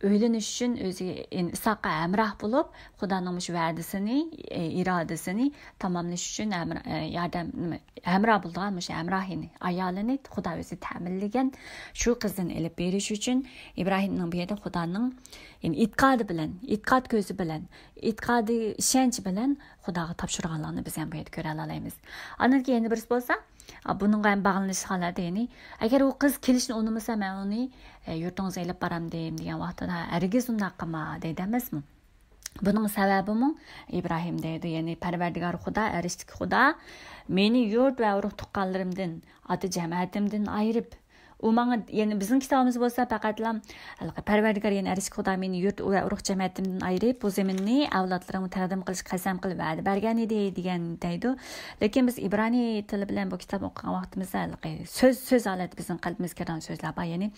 ئۆيلىنىش ئۈچۈن ئۆزى، يەنى ئىسھاققا ھەمراھ بولۇپ، خۇدانىڭ مۇشۇ ۋەدىسىنى، ئى، ئىرادىسىنى تاماملاش ئۈچۈن ھەمرا-، ئى، ياردەم، نېمە، ھەمراھ بولىدىغان مۇشۇ ھەمراھىنى، ئايالىنى خۇدا ئۆزى تەمىنلىگەن، شۇ قىزدىن ئېلىپ بېرىش ئۈچۈن ئىبراھىمنىڭ بۇ يەردە خۇدانىڭ، يەنى ئېتىقادى بىلەن، ئېتىقاد كۆزى بىلەن، ئېتىقادى، ئىشەنچى بىلەن خۇداغا تاپشۇرغانلىقىنى بىز ھەم بۇ يەردە كۆرەلەيمىز. ئاندىن كېيىن يەنە بىرسى بولسا، ئا، بۇنىڭغا ھەم باغلىنىشلىق ھالەتتە، يەنى، ئەگەر ئۇ قىز كېلىشنى ئۇنىمىسا، مەن ئۇنى، ئە، يۇرتىڭىزغا ئېلىپ بارامدىم دېگەن ۋاقتىدا، ھەرگىز ئۇنداق قىلما دەيدۇ ئەمەسمۇ؟ بۇنىڭ سەۋەبىمۇ ئىبراھىم دەيدۇ، يەنى پەرۋەردىگار خۇدا، ئەرشتىكى خۇدا مېنى يۇرت ۋە ئۇرۇق تۇغقانلىرىمدىن، ئاتا جەمەتىمدىن ئايرىپ، ئۇ ماڭا، يەنى بىزنىڭ كىتابىمىز بولسا پەقەتلا ھېلىقى پەرۋەردىگار، يەنى ئەرشتىكى خۇدا مېنى يۇرت ۋە ئۇرۇق جەمەتىمدىن ئايرىپ، بۇ زېمىننى ئەۋلادلىرىڭغا تەقدىم قىلىشقا قەسەم قىلىپ ۋەدە بەرگەن ئىدى دېگەن دەيدۇ. لېكىن بىز ئىبرانىي تىلى بىلەن بۇ كىتابنى ئوقۇغان ۋاقتىمىزدا ھېلىقى سۆز، سۆز ھالەتتە بىزنىڭ قەلبىمىزگە كىرىدىغان سۆزلەر بار. يەنى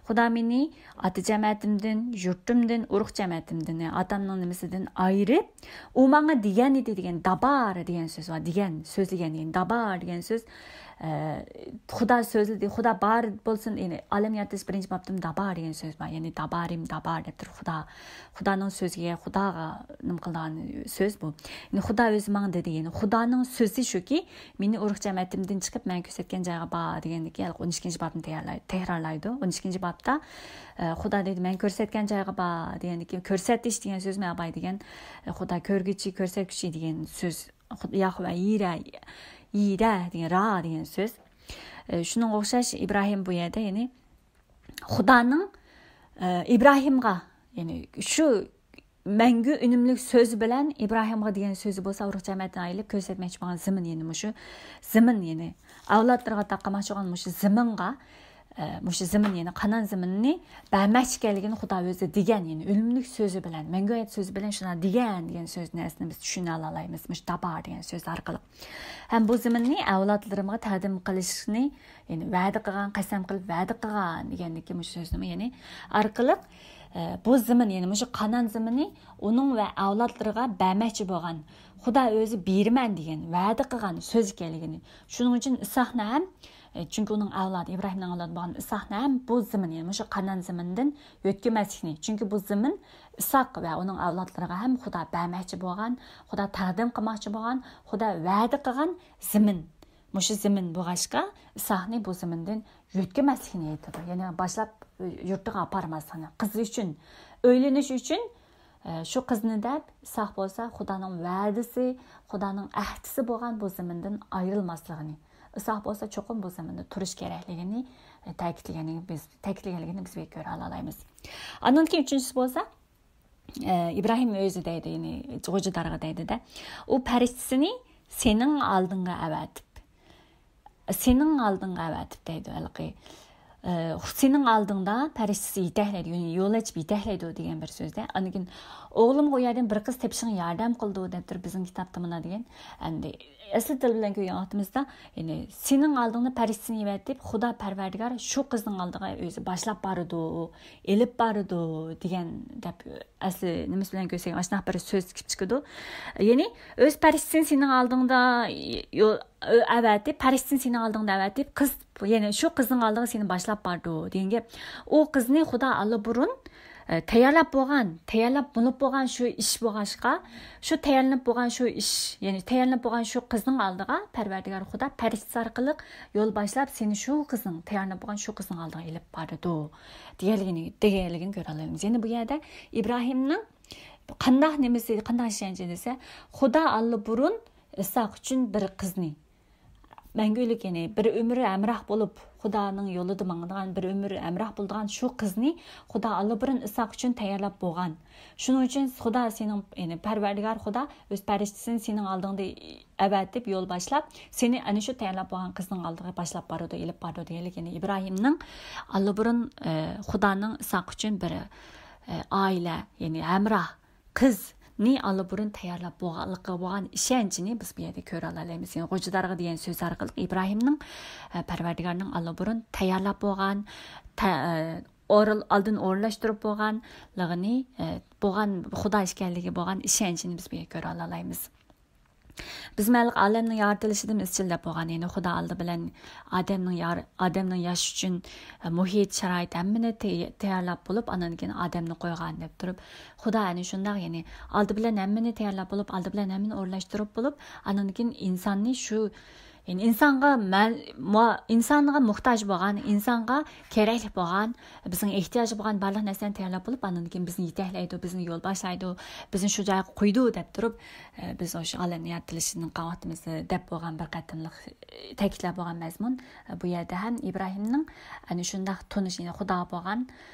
خۇدا مېنى ئاتا جەمەتىمدىن، يۇرتۇمدىن، ئۇرۇق جەمەتىمدىن، ئاتامنىڭ نېمىسىدىن ئايرىپ، ئۇ ماڭا دېگەن ئىدى دېگەن، دابار دېگەن سۆز بار. دېگەن، سۆزلىگەن، يەنى دابار دېگەن سۆز، ئە، خۇدا سۆزلىدى، خۇدا بار بولسۇن، يەنى ئالەم يارىتىش بىرىنچى بابتىن دابار دېگەن سۆز بار. يەنى دابارىم دابار دەپ تۇرۇپ خۇدا، خۇدانىڭ سۆزىگە، خۇداغا نېمە قىلىدىغان سۆز بۇ. يەنى خۇدا ئۆزى ماڭا دېدى. يەنى خۇدانىڭ سۆزى شۇكى، مېنى ئۇرۇق جەمەتىمدىن چىقىپ، مەن كۆرسەتكەن جايغا بار دېگەندىكى، ئون ئىككىنچى بابنى تەييارلاي-، تەكرارلايدۇ. ئون ئىككىنچى بابتا، ئە، خۇدا دەيدۇ، مەن كۆرسەتكەن جايغا بار دېگەندىكى، كۆرسىتىش دېگەن سۆز مەن باي دېگەن، ئە، خۇدا كۆرگۈچى، كۆرسەتكۈچى دېگەن سۆز. خۇد-، ياھۋە يىرە، يىرە دېگەن، را دېگەن سۆز. ئە، شۇنىڭغا ئوخشاش ئىبراھىم بۇ يەردە، يەنى خۇدانىڭ، ئە، ئىبراھىمغا، يەنى شۇ مەڭگۈ ئۈنۈملۈك سۆزى بىلەن ئىبراھىمغا دېگەن سۆزى بولسا، ئۇرۇق جەمەتىدىن ئايرىلىپ كۆرسەتمەكچى بولغان زېمىن، يەنى مۇشۇ زېمىن، يەنى ئەۋلادلىرىغا تاقىماقچى بولغان مۇشۇ زېمىنغا، ئە، مۇشۇ زېمىن، يەنى قانان زېمىنىنى بەرمەكچى ئىكەنلىكىنى خۇدا ئۆزى دېگەن، يەنى ئۆلۈملۈك سۆزى بىلەن، مەڭگۈ ھايات سۆزى بىلەن شۇنداق دېگەن دېگەن سۆزنى ئەسلىدە بىز چۈشىنەلەيمىز، مۇشۇ دابار دېگەن سۆز ئارقىلىق. ھەم بۇ زېمىننى ئەۋلادلىرىمغا تەقدىم قىلىشنى، يەنى ۋەدە قىلغان، قەسەم قىلىپ ۋەدە قىلغان دېگەندىكى مۇشۇ سۆزنىمۇ، يەنى ئارقىلىق، ئە، بۇ زېمىن، يەنى مۇشۇ قانان زېمىنى ئۇنىڭ ۋە ئەۋلادلىرىغا بەرمەكچى بولغان، خۇدا ئۆزى بېرىمەن دېگەن، ۋەدە قىلغان سۆز ئىكەنلىكىنى، شۇنىڭ ئۈچۈن ئىسھاقنى ھەم، ئە، چۈنكى ئۇنىڭ ئەۋلادى، ئىبراھىمنىڭ ئەۋلادى بولغان ئىسھاقنى ھەم بۇ زېمىن، يەنى مۇشۇ قانان زېمىنىدىن يۆتكىمەسلىكنى، چۈنكى بۇ زېمىن ئىسھاق ۋە ئۇنىڭ ئەۋلادلىرىغا ھەم خۇدا بەرمەكچى بولغان، خۇدا تەقدىم قىلماقچى بولغان، خۇدا ۋەدە قىلغان زېمىن. مۇشۇ زېمىن بولغاچقا، ئىسھاقنى بۇ زېمىندىن يۆتكىمەسلىكنى ئېيتىدۇ. يەنى باشلاپ، ئۆ، يۇرتىغا ئاپارماسلىقنى. قىزى ئۈچۈن، ئۆيلىنىش ئۈچۈن، ئە، شۇ قىزنى دەپ، ئىسھاق بولسا خۇدانىڭ ۋەدىسى، خۇدانىڭ ئەھدىسى بولغان بۇ زېمىندىن ئايرىلماسلىقىنى، ئىسھاق بولسا چوقۇم بۇ زېمىندا تۇرۇش كېرەكلىكىنى، ئە، تەكىتلىگەنلىكىنى بىز، تەكىتلىگەنلىكىنى بىز بىر كۆرەلەيمىز. ئاندىن كېيىن ئۈچىنچىسى بولسا، ئە، ئىبراھىم ئۆزى دەيدۇ، يەنى غوجىدارغا دەيدۇ-دە، ئۇ پەرىشتىسىنى سېنىڭ ئالدىڭغا ئەۋەتىپ، سېنىڭ ئالدىڭغا ئەۋەتىپ دەيدۇ ھېلىقى. ئە، سېنىڭ ئالدىڭدا پەرىشتىسى يېتەكلەيدۇ، يەنى يول ئېچىپ يېتەكلەيدۇ دېگەن بىر سۆزدە. ئاندىن كېيىن، ئوغلۇمغا ئۇ يەردىن بىر قىز تېپىشىڭ ياردەم قىلىدۇ دەپتۇر بىزنىڭ كىتابتا مانا دېگەن. ئەمدى ئەسلى تىل بىلەن كۆرگەن ۋاقتىمىزدا، يەنى سېنىڭ ئالدىڭدا پەرىشتىسىنى يەۋەتىپ، خۇدا پەرۋەردىگار شۇ قىزنىڭ ئالدىغا ئۆزى باشلاپ بارىدۇ، ئېلىپ بارىدۇ دېگەن دەپ ئەسلى نېمىسى بىلەن كۆرسەك، ئاشۇنداق بىر سۆز چىقىپ چىقىدۇ. يەنى ئۆز پەرىشتىسىنى سېنىڭ ئالدىڭدا يول، ئەۋەتىپ، پەرىشتىسىنى سېنىڭ ئالدىڭدا ئەۋەتىپ، قىز، يەنى شۇ قىزنىڭ ئالدىغا سېنى باشلاپ بارىدۇ دېگەن گەپ. ئۇ قىزنى خۇدا ئاللىبۇرۇن، ئە، تەييارلاپ بولغان، تەييارلاپ بولۇپ بولغان شۇ ئىش بولغاچقا، شۇ تەييارلىنىپ بولغان شۇ ئىش، يەنى تەييارلىنىپ بولغان شۇ قىزنىڭ ئالدىغا پەرۋەردىگار خۇدا پەرىشتىسى ئارقىلىق يول باشلاپ، سېنى شۇ قىزنىڭ، تەييارلىنىپ بولغان شۇ قىزنىڭ ئالدىغا ئېلىپ بارىدۇ دېگەنلىكىنى، دېگەنلىكىنى كۆرەلەيمىز. يەنى بۇ يەردە ئىبراھىمنىڭ قانداق نېمىسى، قانداق ئىشەنچى دېسە، خۇدا ئاللىبۇرۇن ئىسھاق ئۈچۈن بىر قىزنى، مەڭگۈلۈك، يەنى بىر ئۆمۈر ھەمراھ بولۇپ، خۇدانىڭ يولىدا ماڭىدىغان، بىر ئۆمۈر ھەمراھ بولىدىغان شۇ قىزنى خۇدا ئاللىبۇرۇن ئىسھاق ئۈچۈن تەييارلاپ بولغان. شۇنىڭ ئۈچۈن خۇدا سېنىڭ، يەنى پەرۋەردىگار خۇدا ئۆز پەرىشتىسىنى سېنىڭ ئالدىڭدا ئەۋەتىپ، يول باشلاپ، سېنى ئەنە شۇ تەييارلاپ بولغان قىزنىڭ ئالدىغا باشلاپ بارىدۇ، ئېلىپ بارىدۇ دېگەنلىك. يەنى ئىبراھىمنىڭ ئاللىبۇرۇن، ئە، خۇدانىڭ ئىسھاق ئۈچۈن بىر، ئە، ئائىلە، يەنى ھەمراھ، قىزنى ئاللىبۇرۇن تەييارلاپ بولغانلىقىغا بولغان ئىشەنچىنى بىز بۇ يەردە كۆرەلەيمىز. يەنى غوجىدارغا دېگەن سۆز ئارقىلىق ئىبراھىمنىڭ، ئە، پەرۋەردىگارنىڭ ئاللىبۇرۇن تەييارلاپ بولغان، تە-، ئە، ئورۇن-، ئالدىن ئورۇنلاشتۇرۇ بولغانلىقىنى، ئە، بولغان خۇدا ئىكەنلىكىگە بولغان ئىشەنچىنى بىز بۇ يەردە كۆرەلەيمىز. بىز مەلىق ئالەمنىڭ يارىتىلىشىدىن ئىزچىل دەپ بولغان، يەنى خۇدا ئالدى بىلەن ئادەمنىڭ يار-، ئادەمنىڭ ياشىشى ئۈچۈن، ئە، مۇھىت، شارائىت، ھەممىنى تەي-، تەييارلاپ بولۇپ، ئاندىن كېيىن ئادەمنى قويغان دەپ تۇرۇپ، خۇدا ئەنە شۇنداق، يەنى ئالدى بىلەن ھەممىنى تەييارلاپ بولۇپ، ئالدى بىلەن ھەممىنى ئورۇنلاشتۇرۇپ بولۇپ، ئاندىن كېيىن ئىنساننى شۇ، يەنى ئىنسانغا مەن-، مۇ-، ئىنسانغا موھتاج بولغان، ئىنسانغا كېرەكلىك بولغان، بىزنىڭ ئېھتىياجى بولغان بارلىق نەرسىلەرنى تەييارلاپ بولۇپ، ئاندىن كېيىن بىزنى يېتەكلەيدۇ، بىزنى يول باشلايدۇ، بىزنى شۇ جايغا قويىدۇ دەپ تۇرۇپ، ئە، بىز ئاشۇ ئالەمنى يارىتىلىشىدىن قالغان ۋاقتىمىزدا دەپ بولغان بىر قېتىملىق، ئە، تەكىتلەپ بولغان مەزمۇن. ئە، بۇ يەردە ھەم ئىبراھىمنىڭ ئەنە شۇنداق تونۇش، يەنى خۇدا بولغان،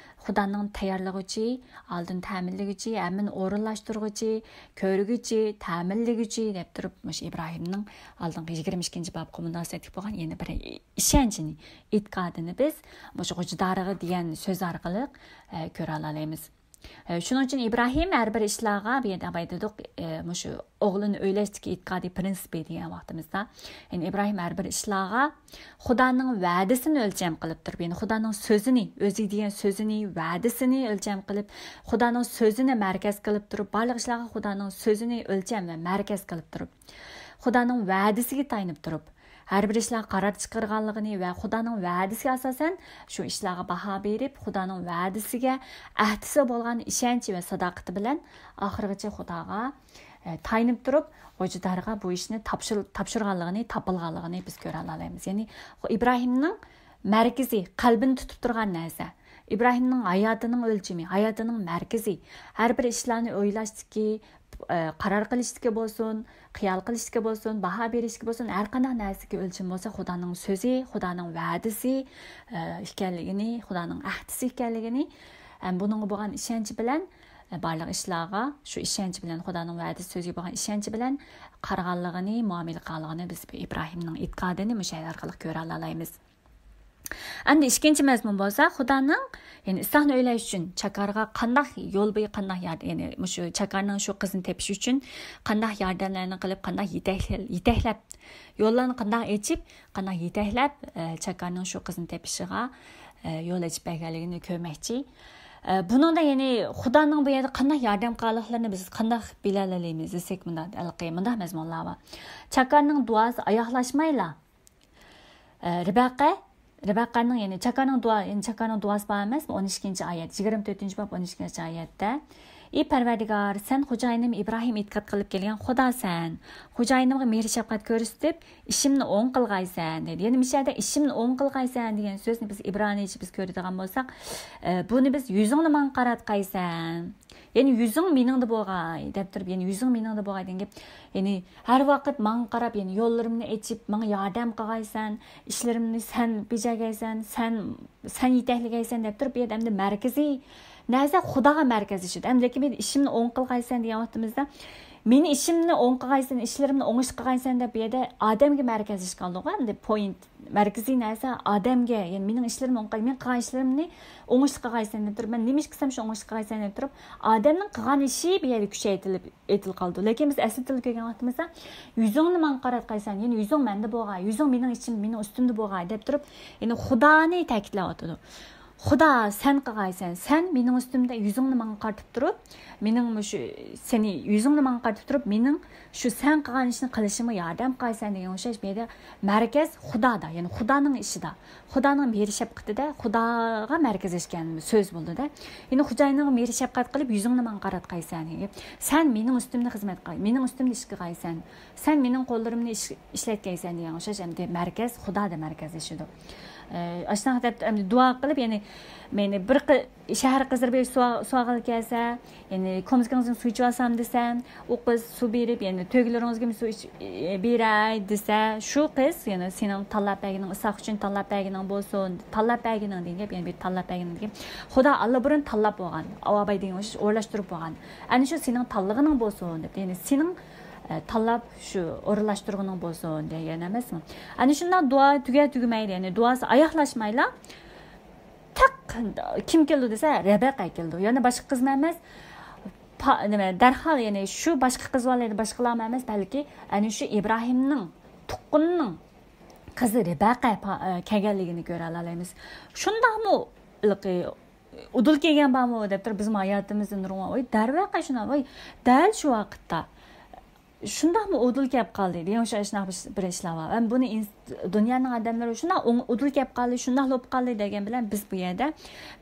خۇدانىڭ تەييارلىغۇچى، ئالدىن تەمىنلىگۈچى، ھەممىنى ئورۇنلاشتۇرغۇچى، كۆرگۈچى، تەمىنلىگۈچى دەپ تۇرۇپ، مۇشۇ ئىبراھىمنىڭ ئالدىنقى يىگىرمە ئىككىنچى بابقا مۇناسىۋەتلىك بولغان يەنە بىر ئىشەنچىنى، ئېتىقادىنى بىز مۇشۇ غوجىدارىغا دېگەن سۆز ئارقىلىق، ئە، كۆرەلەيمىز. ئە، شۇنىڭ ئۈچۈن ئىبراھىم ھەر بىر ئىشلارغا، بۇ يەردە ئاباي دېدۇق، ئە، مۇشۇ ئوغلىنى ئۆيلەشتىكى ئېتىقادىي پىرىنسىپى دېگەن ۋاقتىمىزدا، يەنى ئىبراھىم ھەر بىر ئىشلارغا خۇدانىڭ ۋەدىسىنى ئۆلچەم قىلىپ تۇرۇپ، يەنى خۇدانىڭ سۆزىنى، ئۆزىگە دېگەن سۆزىنى، ۋەدىسىنى ئۆلچەم قىلىپ، خۇدانىڭ سۆزىنى مەركەز قىلىپ تۇرۇپ، بارلىق ئىشلارغا خۇدانىڭ سۆزىنى ئۆلچەم ۋە مەركەز قىلىپ تۇرۇپ، خۇدانىڭ ۋەدىسىگە تايىنىپ تۇرۇپ، ھەر بىر ئىشلارغا قارار چىقىرغانلىقىنى ۋە خۇدانىڭ ۋەدىسىگە ئاساسەن شۇ ئىشلارغا باھا بېرىپ، خۇدانىڭ ۋەدىسىگە، ئەھدىسىگە بولغان ئىشەنچى ۋە ساداقىتى بىلەن ئاخىرغىچە خۇداغا، ئە، تايىنىپ تۇرۇپ، غوجىدارغا بۇ ئىشنى تاپشۇر-، تاپشۇرغانلىقىنى، تاپىلغانلىقىنى بىز كۆرەلەيمىز. يەنى ئىبراھىمنىڭ مەركىزى، قەلبىنى تۇتۇپ تۇرغان نەرسە، ئىبراھىمنىڭ ھاياتىنىڭ ئۆلچىمى، ھاياتىنىڭ مەركىزى، ھەر بىر ئىشلارنى ئويلاشتىكى، ئە، قارار قىلىشتىكى بولسۇن، خىيال قىلىشتىكى بولسۇن، باھا بېرىشتىكى بولسۇن، ھەر قانداق نەرسىگە ئۆلچىمى بولسا خۇدانىڭ سۆزى، خۇدانىڭ ۋەدىسى، ئە، ئىكەنلىكىنى، خۇدانىڭ ئەھدىسى ئىكەنلىكىنى، ھەم بۇنىڭغا بولغان ئىشەنچى بىلەن، ئە، بارلىق ئىشلارغا شۇ ئىشەنچ بىلەن، خۇدانىڭ ۋەدىسى سۆزىگە بولغان ئىشەنچ بىلەن قارىغانلىقىنى، مۇئامىلە قىلغانلىقىنى بىز ئىبراھىمنىڭ ئېتىقادىنى مۇشۇ ئارقىلىق كۆرەلەيمىز. ئەمدى ئىككىنچى مەزمۇن بولسا، خۇدانىڭ، يەنى ئىسھاقنى ئۆيلەش ئۈچۈن چاكارغا قانداق يول بويى، قانداق يار-، يەنى مۇشۇ چاكارنىڭ شۇ قىزنى تېپىش ئۈچۈن قانداق ياردەملەرنى قىلىپ، قانداق يېتەكلە-، يېتەكلەپ، يوللارنى قانداق ئېچىپ، قانداق يېتەكلەپ، ئە، چاكارنىڭ شۇ قىزنى تېپىشىغا، ئە، يول ئېچىپ بەرگەنلىكىنى كۆرمەكچى. ئە، بۇنىڭدا يەنى خۇدانىڭ بۇ يەردە قانداق ياردەم قىلغانلىقلىرىنى بىز قانداق بىلەلەيمىز دېسەك، مۇنداق، ھېلىقى مۇنداق مەزمۇنلار بار. چاكارنىڭ دۇئاسى ئاياغلاشمايلا، ئە، رىبەقە، رىبەقەنىڭ، يەنى چاكارنىڭ دۇئا-، يەنى چاكارنىڭ دۇئاسى بار ئەمەسمۇ؟ ئون ئىككىنچى ئايەت، يىگىرمە تۆتىنچى باب، ئون ئىككىنچى ئايەتتە، ئى پەرۋەردىگار، سەن خوجايىنىم ئىبراھىم ئېتىقاد قىلىپ كەلگەن خۇداسەن. خوجايىنىمغا مېھىر-شەپقەت كۆرسىتىپ، ئىشىمنى ئوڭ قىلغايسەن، دەيدۇ. يەنى مۇشۇ يەردە ئىشىمنى ئوڭ قىلغايسەن دېگەن سۆزنى بىز ئىبرانىيچە بىز كۆرىدىغان بولساق، ئە، بۇنى بىز يۈزۈڭنى ماڭا قاراتقايسەن. يەنى يۈزۈڭ مېنىڭدە بولغاي دەپ تۇرۇپ، يەنى يۈزۈڭ مېنىڭدە بولغاي دېگەن گەپ. يەنى ھەر ۋاقىت ماڭا قاراپ، يەنى يوللىرىمنى ئېچىپ، ماڭا ياردەم قىلغايسەن، ئىشلىرىمنى سەن بېجەرگەيسەن، سەن، سەن يېتەكلىگەيسەن دەپ تۇرۇپ، بۇ يەردە ئەمدى مەركىزىي نەرسە خۇداغا مەركەزلىشىدۇ. ئەمدى لېكىن بۇ يەردە ئىشىمنى ئوڭ قىلغايسەن دېگەن ۋاقتىمىزدا، مېنى ئىشىمنى ئوڭ قىلغايسەن، ئىشلىرىمنى ئوڭۇشلۇق قىلغايسەن دەپ، بۇ يەردە ئادەمگە مەركەزلىشىپ قالدۇق، ئەمدى پوينت. مەركىزىي نەرسە ئادەمگە، يەنى مېنىڭ ئىشلىرىمنى ئوڭقاي-، مېنىڭ قىلغان ئىشلىرىمنى ئوڭۇشلۇق قىلغايسەن دەپ تۇرۇپ، مەن نېمە ئىش قىلسام شۇ ئوڭۇشلۇق قىلغايسەن دەپ تۇرۇپ، ئادەمنىڭ قىلغان ئىشى بۇ يەردە كۈچەيتىلىپ ئېيتىلىپ قالىدۇ. لېكىن بىز ئەسلى تىلغا كەلگەن ۋاقتىمىزدا، يۈزۈڭنى ماڭا قاراتقايسەن، يەنى يۈزۈڭ مەندە بولغاي، يۈزۈڭ مېنىڭ ئىچىم، مېنىڭ ئۈستۈمدە بولغاي دەپ تۇرۇپ، يەنى خۇدانى تەكىتلەۋاتىدۇ. خۇدا، سەن قىلغايسەن، سەن مېنىڭ ئۈستۈمدە يۈزۈڭنى ماڭا قارىتىپ تۇرۇپ، مېنىڭ مۇشۇ سېنى يۈزۈڭنى ماڭا قارىتىپ تۇرۇپ، مېنىڭ شۇ سەن قىلغان ئىشنى قىلىشىمغا ياردەم قىلغايسەن دېگەن ئوخشاش، بۇ يەردە مەركەز خۇدادا، يەنى خۇدانىڭ ئىشىدا، خۇدانىڭ مېھرى شەپقىتىدە، خۇداغا مەركەزلەشكەن سۆز بولدىدە. يەنى خوجايىنىڭغا مېھرى شەپقەت قىلىپ، يۈزۈڭنى ماڭا قاراتقايسەن دېگەن گەپ. سەن مېنىڭ ئۈستۈمدە خىزمەت قىل، مېنىڭ ئۈستۈمدە ئىش قىلغايسەن، سەن مېنىڭ قوللىرىمنى ئىش-، ئىشلەتكەيسەن دېگەن ئوخشاش، ئەمدى مەركەز خۇدادا مەركەزلىشىدۇ. ئە، ئاشۇنداق دەپ ئەمدى دۇئا قىلىپ، يەنى مېنى بىر قى-، شەھەر قىزلىرى بىر سۇ، سۇ ئالغىلى كەلسە، يەنى كومزىكىڭىزدىن سۇ ئىچىۋالسامدۇ دېسەم، ئۇ قىز سۇ بېرىپ، يەنى تۆگىلىرىڭىزگىمۇ سۇ ئىچ-، ئى، بېرەي دېسە، شۇ قىز يەنى سېنىڭ تاللاپ بەرگىنىڭ، ئىسھاق ئۈچۈن تاللاپ بەرگىنىڭ بولسۇن، تاللاپ بەرگىنىڭ دېگەن گەپ، يەنى بىر تاللاپ بەرگىنىڭ دېگەن. خۇدا ئاللىبۇرۇن تاللاپ بولغان، ئاۋۇ باي دېگەن ئوخشاش ئورۇنلاشتۇرۇپ بولغان. ئەنە شۇ سېنىڭ تاللىغىنىڭ بولسۇن دەپ، يەنى سېنىڭ، ئە، تاللاپ شۇ ئورۇنلاشتۇرغىنىڭ بولسۇن دېگەن ئەمەسمۇ؟ ئەنە شۇنداق دۇئا تۈگە تۈگىمەيدۇ، يەنى دۇئاسى ئاياغلاشمايلا، تەق كىم كېلىدۇ دېسە، رەبەقە كېلىدۇ. يەنە باشقا قىزمۇ ئەمەس، پا-، نېمە، دەرھال، يەنى شۇ باشقا قىز بالىلار، باشقىلارمۇ ئەمەس، بەلكى ئەنە شۇ ئىبراھىمنىڭ تۇغقىنىنىڭ قىزى رەبەقە پا-، ئە، كەلگەنلىكىنى كۆرەلەيمىز. شۇنداقمۇ، ھېلىقى، ئۇدۇل كەلگەن بارمۇ دەپ تۇرۇپ، بىزمۇ ھاياتىمىزدا نۇرغۇن، ۋاي، دەرۋەقە شۇنداق، ۋاي، دەل شۇ ۋاقىتتا شۇنداقمۇ ئۇدۇل كەپ قالدى دېگەن شۇ، شۇنداق بىر، بىر ئىشلار بار. ھەم بۇنى ئىنس-، دۇنيانىڭ ئادەملىرى شۇنداق ئوڭ-، ئۇدۇل كەپ قالدى، شۇنداق بولۇپ قالدى دېگەن بىلەن بىز بۇ يەردە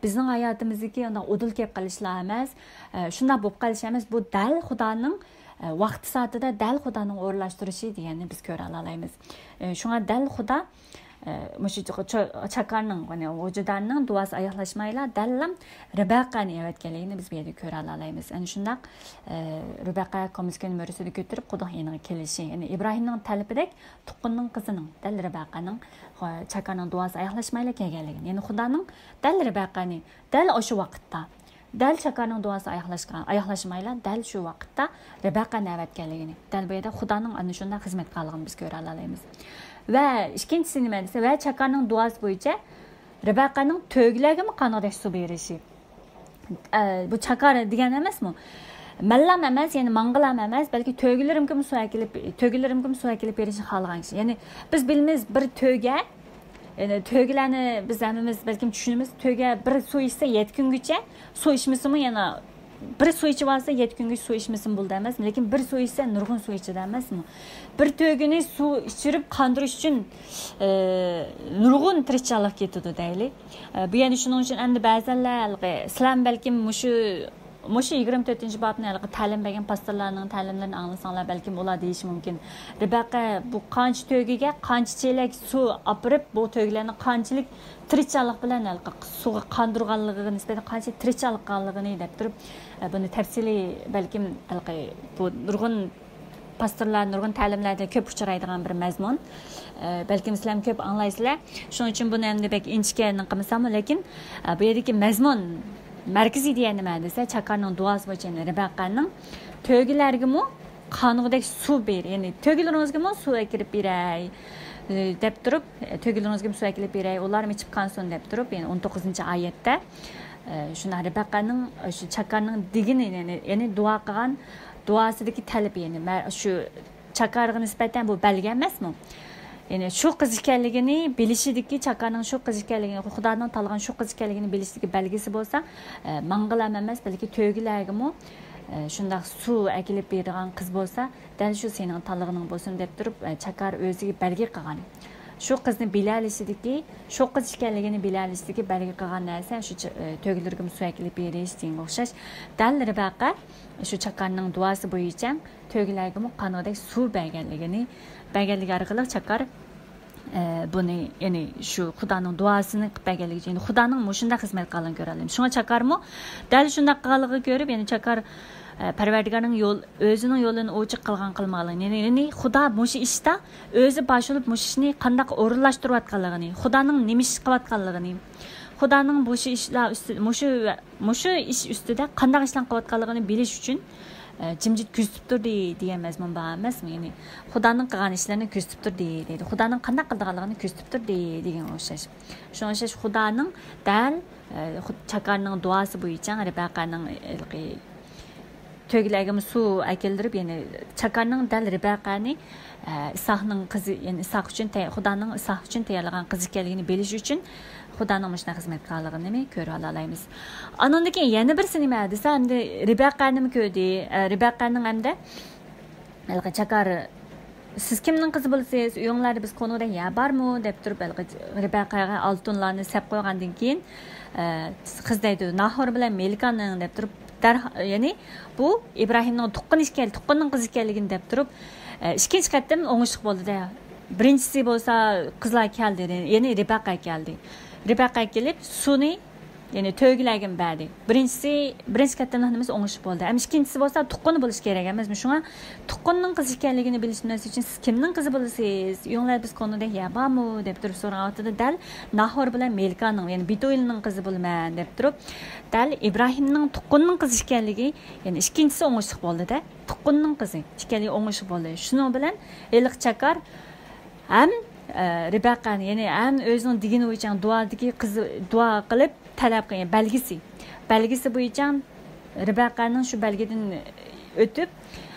بىزنىڭ ھاياتىمىزدىكى ئۇنداق ئۇدۇل كەپ قېلىشلار ئەمەس، ئە، شۇنداق بولۇپ قېلىش ئەمەس، بۇ دەل خۇدانىڭ، ئە، ۋاقتى سائىتىدە دەل خۇدانىڭ ئورۇنلاشتۇرۇشى دېگەننى بىز كۆرەلەيمىز. ئە، شۇڭا دەل خۇدا ئە، مۇشۇ چا-، چا-، چاكارنىڭ، يەنى ھوجىدارنىڭ دۇئاسى ئاياغلاشمايلا، دەللا رەبەقەنى ئەۋەتكەنلىكىنى بىز بۇ يەردە كۆرەلەيمىز. ئەنە شۇنداق، ئە، رەبەقە كومزىكىنى مۈرىسىدە كۆتۈرۈپ، خۇدا يېنىغا كېلىشى، يەنى ئىبراھىمنىڭ تەلىپىدەك تۇغقىنىنىڭ قىزىنىڭ، دەل رەبەقەنىڭ، خو-، چاكارنىڭ دۇئاسى ئاياغلاشمايلا كەلگەنلىكىنى، يەنى خۇدانىڭ دەل رەبەقەنى، دەل ئاشۇ ۋاقىتتا، دەل چاكارنىڭ دۇئاسى ئاياغلاشقان، ئاياغلاشمايلا، دەل شۇ ۋاقىتتا رەبەقەنى ئەۋەتكەنلىكىنى، دەل بۇ يەردە خۇدانىڭ ئەنە شۇنداق خىزمەت قىلغانلىقىنى بىز كۆرەلەيمىز. ۋە ئىككىنچىسى نېمە دېسە، ۋە چاكارنىڭ دۇئاسى بويىچە رەبەقەنىڭ تۆگىلەرگىمۇ قانغۇدەك سۇ بېرىشى. ئە، بۇ چاكار دېگەن ئەمەسمۇ؟ مەنلام ئەمەس، يەنى ماڭغىلام ئەمەس، بەلكى تۆگىلىرىمگىمۇ سۇ ئەكېلىپ، تۆگىلىرىمگىمۇ سۇ ئەكېلىپ بېرىشنى خالىغان كىشى. يەنى بىز بىلىمىز، بىر تۆگە، يەنى تۆگىلەرنى بىز ھەممىمىز بەلكىم چۈشىنىمىز. تۆگە بىر سۇ ئىچسە يەتتە كۈنگىچە سۇ ئىچمىسىمۇ، يەنە بىر سۇ ئىچىۋالسا يەتتە كۈنگىچە سۇ ئىچمىسىمۇ بولىدۇ ئەمەس. لېكىن بىر سۇ ئىچسە نۇرغۇن سۇ ئىچىدۇ ئەمەسمۇ؟ بىر تۆگىنى سۇ ئىچۈرۈپ قاندۇرۇش ئۈچۈن، ئى، نۇرغۇن تىرىشچانلىق كېتىدۇ دەيلى. ئى، بۇ يەنە شۇنىڭ ئۈچۈن ئەمدى بەزەنلەر ھېلىقى، سىلەرمۇ بەلكىم مۇشۇ مۇشۇ يىگىرمە تۆتىنچى بابنى ھېلىقى تەلىم بەرگەن پاستورلارنىڭ تەلىملىرىنى ئاڭلىساڭلار، بەلكىم ئۇلار دېيىشى مۇمكىن، رەبەقە بۇ قانچە تۆگىگە قانچە چېلەك سۇ ئاپىرىپ، بۇ تۆگىلەرنى قانچىلىك تىرىشچانلىق بىلەن ھېلىقى سۇغا قاندۇرغانلىقىغا نىسبەتەن قانچە تىرىشچانلىق قىلغانلىقىنى دەپ تۇرۇپ، ئە، بۇنى تەپسىلىي بەلكىم ھېلىقى بۇ نۇرغۇن پاستورلار، نۇرغۇن تەلىملەردە كۆپ ئۇچرايدىغان بىر مەزمۇن. ئە، بەلكىم سىلەرمۇ كۆپ ئاڭلايسىلەر. شۇنىڭ ئۈچۈن بۇنى ئەمدى بەك ئىنچىكە قىلمىساممۇ، لېكىن، ئە، بۇ يەردىكى مەزمۇن مەركىزىي دېگەن نېمە دېسە، چاكارنىڭ دۇئاسى بويىچە، يەنى رەبەقەنىڭ تۆگىلەرگىمۇ قانغۇدەك سۇ بېرىش، يەنى تۆگىلىرىڭىزگىمۇ سۇ ئەكىرىپ بېرەي. دەپ تۇرۇپ، تۆگىلىرىڭىزگىمۇ سۇ ئەكېلىپ بېرەي، ئۇلارمۇ ئىچىپ قانسۇن دەپ تۇرۇپ، يەنى ئون توققۇزىنچى ئايەتتە، شۇنداق رىبەقەنىڭ شۇ چاكارنىڭ دېگىنى، يەنى، يەنى دۇئا قىلغان دۇئاسىدىكى تەلىپى، يەنى مە-، شۇ چاكارغا نىسبەتەن بۇ بەلگە ئەمەسمۇ؟ يەنى شۇ قىز ئىكەنلىكىنى بىلىشىدىكى، چاكارنىڭ شۇ قىز ئىكەنلىكىنى، خۇدانىڭ تاللىغان شۇ قىز ئىكەنلىكىنى بىلىشىدىكى بەلگىسى بولسا، ئە، ماڭغىلا ئەمەس، بەلكى تۆگىلەرگىمۇ، ئە، شۇنداق سۇ ئەكېلىپ بېرىدىغان قىز بولسا، دەل شۇ سېنىڭ تاللىغىنىڭ بولسۇن دەپ تۇرۇپ، ئە، چاكار ئۆزىگە بەلگە قىلغان. شۇ قىزنى بىلەلىشىدىكى، شۇ قىز ئىكەنلىكىنى بىلەلىشىدىكى بەلگە قىلغان نەرسە شۇ چ-، ئە، تۆگىلىرىگىمۇ سۇ ئەكېلىپ بېرىش دېگەنگە ئوخشاش. دەل رىبەقە شۇ چاكارنىڭ دۇئاسى بويىچە تۆگىلەرگىمۇ قانغۇدەك سۇ بەرگەنلىكىنى، بەرگەنلىكى ئارقىلىق چاكار، ئە، بۇنى، يەنى شۇ خۇدانىڭ دۇئاسىنى قىلىپ بەرگەنلىكى ئۈچۈن، يەنى خۇدانىڭ مۇشۇنداق خىزمەت قىلغانلىقىنى كۆرەلەيمىز. شۇڭا چاكارمۇ دەل شۇنداق قىلغانلىقىنى كۆرۈپ، يەنى چاكار، ئە، پەرۋەردىگارنىڭ يول، ئۆزىنىڭ يولىنى ئوچۇق قىلغان قىلمىغانلىقىنى، يەنى، يەنى خۇدا مۇشۇ ئىشتا ئۆزى باش بولۇپ مۇشۇ ئىشنى قانداق ئورۇنلاشتۇرۇۋاتقانلىقىنى، خۇدانىڭ نېمە ئىش قىلىۋاتقانلىقىنى، خۇدانىڭ مۇشۇ ئىشلار ئۈستى، مۇشۇ مۇشۇ ئىش ئۈستىدە قانداق ئىشلارنى قىلىۋاتقانلىقىنى بىلىش ئۈچۈن، ئە، جىمجىت كۆزىتىپ تۇردى دېگەن مەزمۇن بار ئەمەسمۇ؟ يەنى خۇدانىڭ قىلغان ئىشلىرىنى كۆزىتىپ تۇردى دەيدۇ. خۇدانىڭ قانداق قىلىدىغانلىقىنى كۆزىتىپ تۇردى دېگەن ئوخشاش. شۇنىڭغا ئوخشاش خۇدانىڭ دەل، ئە، خۇد-، چاكارنىڭ دۇئاسى بويىچە رىبەقەنىڭ ھېلىقى تۆگىلەرگىمۇ سۇ ئەكەلدۈرۈپ، يەنى چاكارنىڭ دەل رىبەقەنى، ئە، ئىسھاقنىڭ قىزى، يەنى ئىسھاق ئۈچۈن تەي-، خۇدانىڭ ئىسھاق ئۈچۈن تەييارلىغان قىزى ئىكەنلىكىنى بىلىش ئۈچۈن خۇدانىڭ مۇشۇنداق خىزمەت قىلغانلىقىنى كۆرۈۋالالايمىز. ئانىڭدىن كېيىن يەنە بىرسى نېمە دېسە، ئەمدى رىبەقەنىمۇ كۆردى. ئە، رىبەقەنىڭ ئەمدى ھېلىقى چاكار، «سىز كىمنىڭ قىزى بولىسىز؟ ئۆيۈڭلاردا بىز قونغۇدەك يەر بارمۇ؟» دەپ تۇرۇپ، ھېلىقى رىبەقەگە ئالتۇنلارنى سەپ قويغاندىن كېيىن، ئە، قىز دەيدۇ، «ناھور بىلەن مىلكانىڭ» دەپ تۇرۇپ، دەرھا-، يەنى بۇ ئىبراھىمنىڭ تۇغقىنى ئىكەن، تۇغقىنىنىڭ قىزى ئىكەنلىكىنى دەپ تۇرۇپ، ئە، ئىككىنچى قېتىم ئوڭۇشلۇق بولدى-دە. بىرىنچىسى بولسا قىزلار كەلدى، يەنى رىبەقە كەلدى. رىبەقە كېلىپ سۇنى، يەنى تۆگىلەرگىمۇ بەردى. بىرىنچىسى، بىرىنچى قېتىملىق نېمىسى ئوڭۇشلۇق بولدى. ئەمما ئىككىنچىسى بولسا تۇغقىنى بولۇشى كېرەك ئەمەسمۇ؟ شۇڭا تۇغقىنىنىڭ قىزى ئىكەنلىكىنى بىلىش نېمىسى ئۈچۈن، «سىز كىمنىڭ قىزى بولىسىز؟ ئۆيۈڭلاردا بىز قونغۇدەك يەر بارمۇ؟» دەپ تۇرۇپ سورىغان ۋاقتىدا دەل ناھور بىلەن مىلكانىڭ، يەنى بېتۇئېلنىڭ قىزى بولىمەن دەپ تۇرۇپ، دەل ئىبراھىمنىڭ تۇغقىنىنىڭ قىزى ئىكەنلىكى، يەنى ئىككىنچىسى ئوڭۇشلۇق بولدى-دە. تۇغقىنىنىڭ قىزى ئىكەنلىكى ئوڭۇشلۇق بولدى. شۇنىڭ بىلەن ھېلىقى چاكار ھەم، ئە، رىبەقەنى، يەنى ھەم ئۆزىنىڭ دېگىنى بويىچە دۇئادىكى قىزى دۇئا قىلىپ تەلەپ قىلغان بەلگىسى. بەلگىسى بويىچە رىبەقەنىڭ شۇ بەلگىدىن ئۆتۈپ،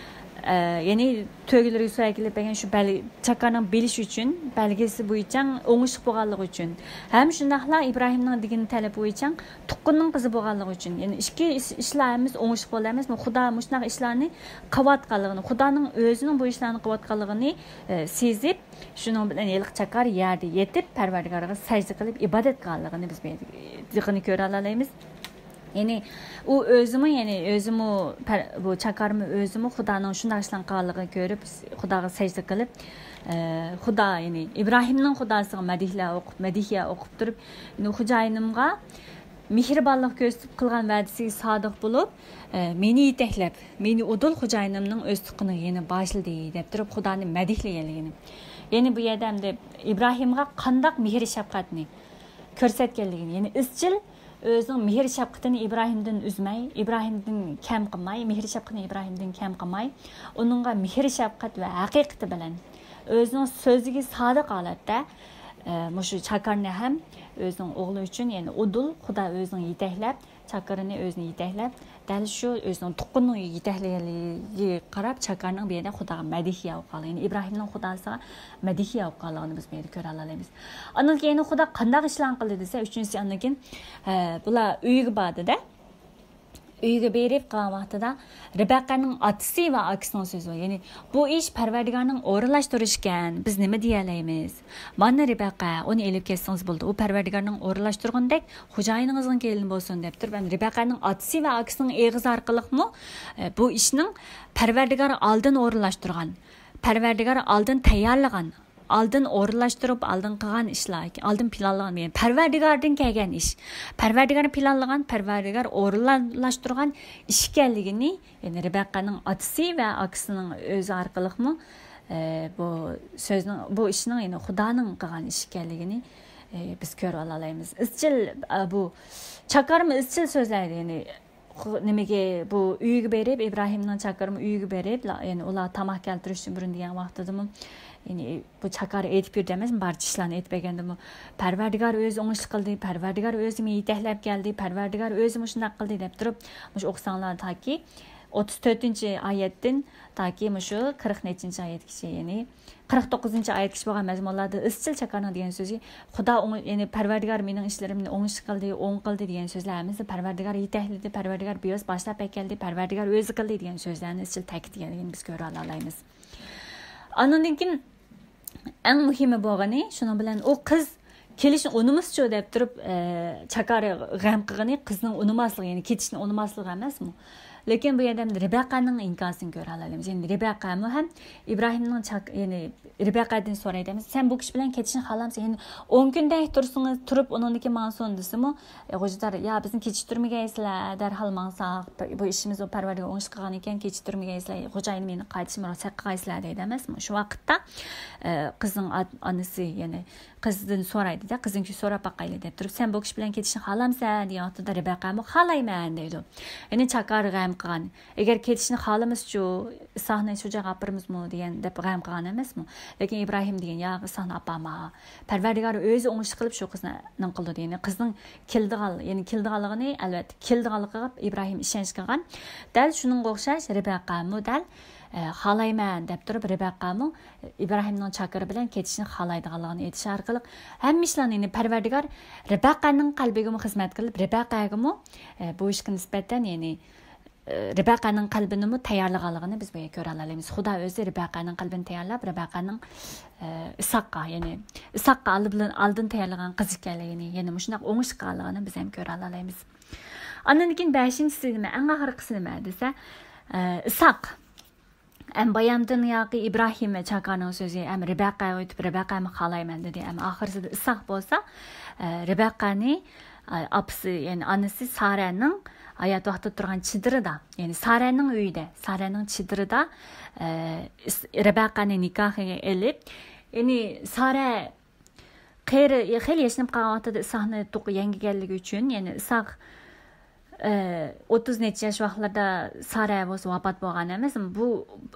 ئە، يەنى تۆگىلىرىگە سۇ ئەكېلىپ بەرگەن شۇ بەل-، چاكارنىڭ بىلىشى ئۈچۈن، بەلگىسى بويىچە ئوڭۇشلۇق بولغانلىقى ئۈچۈن ھەم شۇنداقلا ئىبراھىمنىڭ دېگىنى تەلىپى بويىچە تۇغقىنىنىڭ قىزى بولغانلىقى ئۈچۈن، يەنى ئىككى ئىش-، ئىشلار ھەممىسى ئوڭۇشلۇق بولدى ئەمەسمۇ؟ خۇدا مۇشۇنداق ئىشلارنى قىلىۋاتقانلىقىنى، خۇدانىڭ ئۆزىنىڭ بۇ ئىشلارنى قىلىۋاتقانلىقىنى، ئە، سېزىپ، شۇنىڭ بىلەن ھېلىقى چاكار يەردە يېتىپ، پەرۋەردىگارىغا سەجدە قىلىپ ئىبادەت قىلغانلىقىنى بىز بۇ يەردىن كۆرەلەيمىز. يەنى ئۇ ئۆزىمۇ، يەنى ئۆزىمۇ پەر-، بۇ چاكارمۇ ئۆزىمۇ خۇدانىڭ شۇنداق ئىشلارنى قىلغانلىقىنى كۆرۈپ، خۇداغا سەجدە قىلىپ، ئە، خۇدا، يەنى ئىبراھىمنىڭ خۇداسىغا مەدھىيەلەر ئوقۇپ، مەدھىيە ئوقۇپ تۇرۇپ، يەنى خوجايىنىمغا مېھرىبانلىق كۆرسىتىپ قىلغان ۋەدىسىگە سادىق بولۇپ، ئە، مېنى يېتەكلەپ، مېنى ئۇدۇل خوجايىنىمنىڭ ئۆز تۇغقىنىغا يەنە باغىشلىدى دەپ تۇرۇپ خۇدانى مەدھىيلىگەنلىكىنى. يەنى بۇ يەردە ئەمدى ئىبراھىمغا قانداق مېھىر شەپقەتنى كۆرسەتكەنلىكىنى، يەنى ئىزچىل ئۆزىنىڭ مېھىر شەپقىتىنى ئىبراھىمدىن ئۈزمەي، ئىبراھىمدىن كەم قىلماي، مېھىر شەپقىتىنى ئىبراھىمدىن كەم قىلماي، ئۇنىڭغا مېھىر شەپقەت ۋە ھەقىقىتى بىلەن ئۆزىنىڭ سۆزىگە سادىق ھالەتتە، ئە، مۇشۇ چاكارنى ھەم ئۆزىنىڭ ئوغلى ئۈچۈن، يەنى ئۇدۇل خۇدا ئۆزىنىڭ يېتەكلەپ، چاكىرىنى ئۆزىنى يېتەكلەپ، دەل شۇ ئۆزىنىڭ تۇغقىنىنىڭ يېتەكلىگەنلىكىگە قاراپ، چاكارنىڭ بۇ يەردە خۇداغا مەدھىيە ئوقۇغانلىقى، يەنى ئىبراھىمنىڭ خۇداسىغا مەدھىيە ئوقۇغانلىقىنى بىز بۇ يەردە كۆرەلەيمىز. ئاندىن كېيىن خۇدا قانداق ئىشلارنى قىلدى دېسە، ئۈچىنچىسى، ئاندىن كېيىن، ھە، بۇلار ئۆيگە باردى-دە. ئۆيگە بېرىپ قالغان ۋاقتىدا رىبەقەنىڭ ئاتىسى ۋە ئاكىسىنىڭ سۆزى بار. يەنى، بۇ ئىش پەرۋەردىگارنىڭ ئورۇنلاشتۇرۇشى ئىكەن، بىز نېمە دېيەلەيمىز؟ مانا رىبەقە، ئۇنى ئېلىپ كەتسىڭىز بولىدۇ. ئۇ پەرۋەردىگارنىڭ ئورۇنلاشتۇرغىنىدەك خوجايىنىڭىزنىڭ كېلىنى بولسۇن دەپ تۇرۇپ، يەنى رىبەقەنىڭ ئاتىسى ۋە ئاكىسىنىڭ ئېغىزى ئارقىلىقمۇ، ئە، بۇ ئىشنىڭ پەرۋەردىگار ئالدىن ئورۇنلاشتۇرغان، پەرۋەردىگار ئالدىن تەييارلىغان، ئالدىن ئورۇنلاشتۇرۇپ، ئالدىن قىلغان ئىشلار، ئالدىن پىلانلىغان، يەنى پەرۋەردىگاردىن كەلگەن ئىش. پەرۋەردىگار پىلانلىغان، پەرۋەردىگار ئورۇنلاشتۇرغان ئىش ئىكەنلىكىنى، يەنى رىبەقەنىڭ ئاتىسى ۋە ئاكىسىنىڭ ئۆزى ئارقىلىقمۇ، ئە، بۇ سۆزنىڭ، بۇ ئىشنىڭ، يەنى خۇدانىڭ قىلغان ئىشى ئىكەنلىكىنى، ئە، بىز كۆرۈۋالالايمىز. ئىزچىل، ئە، بۇ چاكارمۇ ئىزچىل سۆزلەيدۇ، يەنى نېمىگە، بۇ ئۆيىگە بېرىپ، ئىبراھىمنىڭ چاكىرىمۇ ئۆيىگە بېرىپ، يەنى ئۇلار تاماق كەلتۈرۈشتىن بۇرۇن دېگەن ۋاقتىدىمۇ، يەنى بۇ چاكار ئېيتىپ يۈردى ئەمەسمۇ، بارچە ئىشلارنى ئېيتىپ بەرگەندىمۇ، پەرۋەردىگار ئۆزى ئوڭۇشلۇق قىلدى، پەرۋەردىگار ئۆزى مېنى يېتەكلەپ كەلدى، پەرۋەردىگار ئۆزى مۇشۇنداق قىلدى دەپ تۇرۇپ، مۇشۇ ئوقۇساڭلار تاكى ئوتتۇز تۆتىنچى ئايەتتىن تاكى مۇشۇ قىرىق نەچچىنچى ئايەتكىچە، يەنى قىرىق توققۇزىنچى ئايەتكىچە بولغان مەزمۇنلاردا ئىزچىل چاكارنىڭ دېگەن سۆزى، خۇدا ئوڭ-، يەنى پەرۋەردىگار مېنىڭ ئىشلىرىمنى ئوڭۇشلۇق قىلدى، ئوڭ قىلدى دېگەن سۆزلەر ھەممىسى پەرۋەردىگار يېتەكلىدى، پەرۋەردىگار بىۋاسىتە باشلاپ ئەكەلدى، پەرۋەردىگار ئۆزى قىلدى دېگەن سۆزلەرنى ئىزچىل تەكىتلىگەنلىكىنى بىز كۆرۈۋالالايمىز. ئاندىن كېيىن ئەڭ مۇھىمى بولغىنى، شۇنىڭ بىلەن ئۇ قىز كېلىشنى ئۇنىمىسىچۇ دەپ تۇرۇپ، ئە، چاكار غەم قىلغىنى قىزنىڭ ئۇنىماسلىقى، يەنى كېتىشنى ئۇنىماسلىقى ئەمەسمۇ؟ لېكىن بۇ يەردە ئەمدى رىبەقەنىڭ ئىنكاسىنى كۆرەلەيمىز. يەنى رىبەقەمۇ ھەم ئىبراھىمنىڭ چاك-، يەنى رىبەقەدىن سورايدۇ ئەمەس، سەن بۇ كىشى بىلەن كېتىشنى خالامسەن؟ يەنى ئون كۈندەك تۇرسىڭىز، تۇرۇپ ئۇنىڭدىن كېيىن ماڭسۇن دېسىمۇ، ئە، غوجىدار، يا بىزنى كېتىشتۈرمىگەيسىلەر، دەرھال ماڭساق، بۇ ئىشىمىز ئۇ پەرۋەردىگە ئوڭۇش قىلغان ئىكەن، كېتىشتۈرمىگەيسىلەر، خوجايىنىم مېنى قايتىشىمنى رۇخسەت قىلغايسىلەر دەيدۇ ئەمەسمۇ؟ شۇ ۋاقىتتا، ئە، قىزنىڭ ئات-، ئانىسى، يەنى قىزدىن سورايدۇ-دە، قىزنىڭكى سوراپ باقايلى دەپ تۇرۇپ، سەن بۇ كىشى بىلەن كېتىشنى خالامسەن دېگەن ۋاقتىدا رىبەقەمۇ خالايمەن دەيدۇ. يەنى چاكار غەم قىلغان. ئەگەر كېتىشنى خالىمىسىچۇ، ئىسھاقنى شۇ جايغا ئاپىرىمىزمۇ دېگەن دەپ غەم قىلغان ئەمەسمۇ؟ لېكىن ئىبراھىم دېگەن، ياق، ئىسھاقنى ئاپارما. پەرۋەردىگار ئۆزى ئوڭۇشلۇق قىلىپ شۇ قىزنى نېمە قىلىدۇ دېگەن. قىزنىڭ كېلىدىغان، يەنى كېلىدىغانلىقىنى، ئەلۋەتتە، كېلىدىغانلىقىغا ئىبراھىم ئىشەنچ قىلغان. دەل شۇنىڭغا ئوخشاش رىبەقەمۇ دەل، ئە، خالايمەن دەپ تۇرۇپ، رىبەقەمۇ ئىبراھىمنىڭ چاكىرى بىلەن كېتىشنى خالايدىغانلىقىنى ئېيتىش ئارقىلىق ھەممە ئىشلارنى، يەنى پەرۋەردىگار رىبەقەنىڭ قەلبىگىمۇ خىزمەت قىلىپ، رىبەقەگىمۇ، ئە، بۇ ئىشقا نىسبەتەن، يەنى، ئە، رىبەقەنىڭ قەلبىنىمۇ تەييارلىغانلىقىنى بىز بۇ يەردە كۆرەلەيمىز. خۇدا ئۆزى رىبەقەنىڭ قەلبىنى تەييارلاپ، رىبەقەنىڭ، ئە، ئىسھاققا، يەنى ئىسھاققا ئالدى بىلەن، ئالدىن تەييارلىغان قىز ئىكەنلىكىنى، يەنى مۇشۇنداق ئوڭۇشلۇق قىلغانلىقىنى بىز ھەم كۆرەلەيمىز. ئاندىن كېيىن بەشىنچىسى نېمە؟ ئەڭ ئاخىرقىسى نېمە دېسە، ئە، ئىسھاق. ئەم بايامدىن ياقى ئىبراھىم ۋە چاكارنىڭ سۆزى، ئەم رىبەقە ئۆتۈپ، رىبەقەمۇ خالايمەن دېدى. ئەم ئاخىرسىدا ئىسھاق بولسا، ئە، رىبەقەنى، ئە، ئاپىسى، يەنى ئانىسى سارەنىڭ ھايات ۋاقتىدا تۇرغان چېدىرىدا، يەنى سارەنىڭ ئۆيىدە، سارەنىڭ چېدىرىدا، ئە، ئىس-، رىبەقەنى نىكاھىغا ئېلىپ، يەنى سارە قېرى، خېلى ياشىنىپ قالغان ۋاقتىدا ئىسھاقنى تۇغ-، يەڭگىگەنلىكى ئۈچۈن، يەنى ئىسھاق، ئە، ئوتتۇز نەچچە ياش ۋاقىتلىرىدا سارە بولسا ۋاپات بولغان ئەمەسمۇ؟ بۇ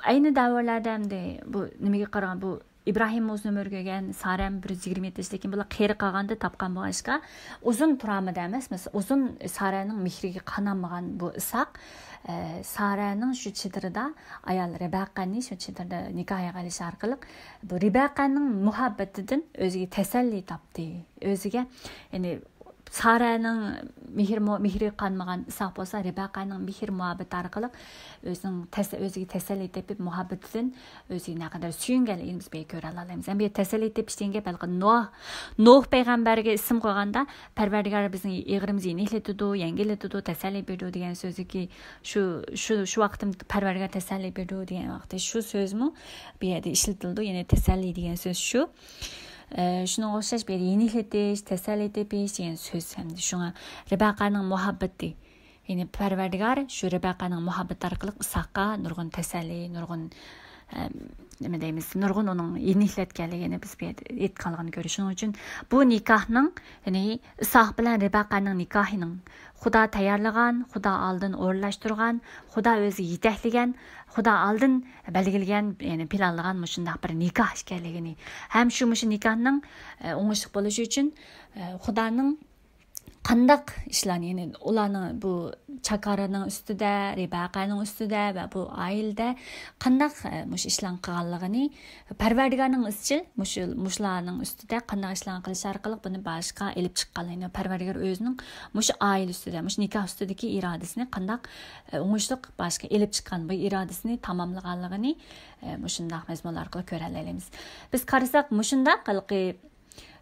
ئەينى دەۋرلەردە ئەمدى بۇ نېمىگە قارىغان، بۇ ئىبراھىم ئۇزۇن ئۆمۈر كۆرگەن، سارەمۇ بىر يۈز يىگىرمە يەتتە ياشتىن كېيىن بۇلار قېرى قالغاندا تاپقان بولغاچقا، ئۇزۇن تۇرالمىدى ئەمەسمۇ؟ ئۇزۇن سارەنىڭ مېھرىگە قانالمىغان بۇ ئىسھاق، ئە، سارەنىڭ شۇ چېدىرىدا، ئايال رىبەقەنى شۇ چېدىردا نىكاھىغا ئېلىش ئارقىلىق، بۇ رىبەقەنىڭ مۇھەببىتىدىن ئۆزىگە تەسەللى تاپتى. ئۆزىگە، يەنى سارەنىڭ مېھرى مۇ-، مېھرى قانمىغان، ئىسھاق بولسا رىبەقەنىڭ مېھىر مۇھەببىتى ئارقىلىق ئۆزىنىڭ تەس-، ئۆزىگە تەسەللى تېپىپ، مۇھەببىتىدىن ئۆزىگە نەقەدەر سۆيۈنگەنلىكىنى بىز بۇ يەردە كۆرەلەيمىز. ئەمدى تەسەللى تېپىش دېگەن گەپ ھېلىقى نۇھ، نۇھ پەيغەمبەرگە ئىسىم قويغاندا، پەرۋەردىگار بىزنىڭ ئېغىرىمىزنى يېنىكلىتىدۇ، يەڭگىللىتىدۇ، تەسەللى بېرىدۇ دېگەن سۆزدىكى شۇ، شۇ، شۇ ۋاقىتتا پەرۋەردىگار تەسەللى بېرىدۇ دېگەن ۋاقتى شۇ سۆزمۇ بۇ يەردە ئىشلىتىلىدۇ. يەنى تەسەللى دېگەن سۆز شۇ. ئە، شۇنىڭغا ئوخشاش بۇ يەردە يېنىكلىتىش، تەسەللى تېپىش دېگەن سۆز ھەمدە شۇڭا رىبەقەنىڭ مۇھەببىتى، يەنى پەرۋەردىگار شۇ رىبەقەنىڭ مۇھەببىتى ئارقىلىق ئىسھاققا نۇرغۇن تەسەللى، نۇرغۇن، ئە، نېمە دەيمىز، نۇرغۇن ئۇنىڭ يېنىكلەتكەنلىكىنى بىز بۇ يەردە ئېيتقانلىقىنى كۆرىمىز. شۇنىڭ ئۈچۈن بۇ نىكاھنىڭ، يەنى ئىسھاق بىلەن رىبەقەنىڭ نىكاھىنىڭ خۇدا تەييارلىغان، خۇدا ئالدىن ئورۇنلاشتۇرغان، خۇدا ئۆزى يېتەكلىگەن، خۇدا ئالدىن بەلگىلىگەن، يەنى پىلانلىغان مۇشۇنداق بىر نىكاھ ئىكەنلىكىنى، ھەم شۇ مۇشۇ نىكاھنىڭ، ئە، ئوڭۇشلۇق بولۇشى ئۈچۈن، ئە، خۇدانىڭ قانداق ئىشلارنى، يەنى ئۇلارنىڭ بۇ چاكارىنىڭ ئۈستىدە، رىبەقەنىڭ ئۈستىدە ۋە بۇ ئائىلىدە قانداق، ئە، مۇشۇ ئىشلارنى قىلغانلىقىنى، پەرۋەردىگارنىڭ ئىزچىل مۇشۇ، مۇشۇلارنىڭ ئۈستىدە قانداق ئىشلارنى قىلىش ئارقىلىق بۇنى باشقا ئېلىپ چىققانلىقىنى، پەرۋەردىگار ئۆزىنىڭ مۇشۇ ئائىلە ئۈستىدە، مۇشۇ نىكاھ ئۈستىدىكى ئىرادىسىنى قانداق، ئە، ئوڭۇشلۇق باشقا ئېلىپ چىققان، بۇ ئىرادىسىنى تاماملىغانلىقىنى، ئە، مۇشۇنداق مەزمۇنلار ئارقىلىق كۆرەلەيمىز. بىز قارىساق، مۇشۇنداق ھېلىقى،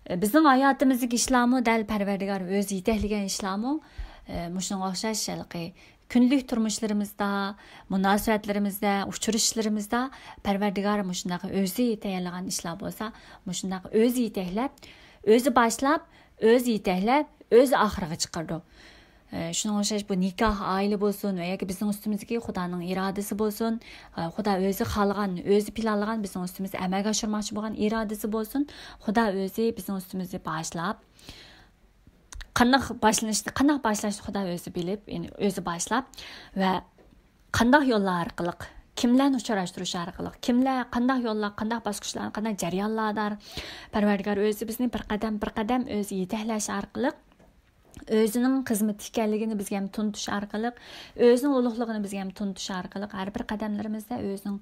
ئە، بىزنىڭ ھاياتىمىزدىكى ئىشلارمۇ، دەل پەرۋەردىگار ئۆزى يېتەكلىگەن ئىشلارمۇ، ئە، مۇشۇنىڭغا ئوخشاش ھېلىقى كۈندىلىك تۇرمۇشلىرىمىزدا، مۇناسىۋەتلىرىمىزدە، ئۇچرىشىشلىرىمىزدا پەرۋەردىگار مۇشۇنداق ئۆزى تەييارلىغان ئىشلار بولسا، مۇشۇنداق ئۆزى يېتەكلەپ، ئۆزى باشلاپ، ئۆزى يېتەكلەپ، ئۆزى ئاخىرىغا چىقىرىدۇ. ئە، شۇنىڭغا ئوخشاش بۇ نىكاھ، ئائىلە بولسۇن ۋە ياكى بىزنىڭ ئۈستىمىزدىكى خۇدانىڭ ئىرادىسى بولسۇن، ئە، خۇدا ئۆزى خالىغان، ئۆزى پىلانلىغان، بىزنىڭ ئۈستىمىزدە ئەمەلگە ئاشۇرماقچى بولغان ئىرادىسى بولسۇن، خۇدا ئۆزى بىزنىڭ ئۈستىمىزدە باشلاپ، قانداق باشلىنىشنى، قانداق باشلاشنى خۇدا ئۆزى بىلىپ، يەنى ئۆزى باشلاپ ۋە قانداق يوللار ئارقىلىق، كىملەرنى ئۇچراشتۇرۇش ئارقىلىق، كىملەر قانداق يوللار، قانداق باسقۇچلار، قانداق جەريانلاردا پەرۋەردىگار ئۆزى بىزنى بىر قەدەم، بىر قەدەم ئۆزى يېتەكلەش ئارقىلىق، ئۆزىنىڭ خىزمىتى ئىكەنلىكىنى بىزگە ھەم تونۇتۇش ئارقىلىق، ئۆزىنىڭ ئۇلۇغلۇقىنى بىزگە ھەم تونۇتۇش ئارقىلىق، ھەر بىر قەدەملىرىمىزدە ئۆزىنىڭ،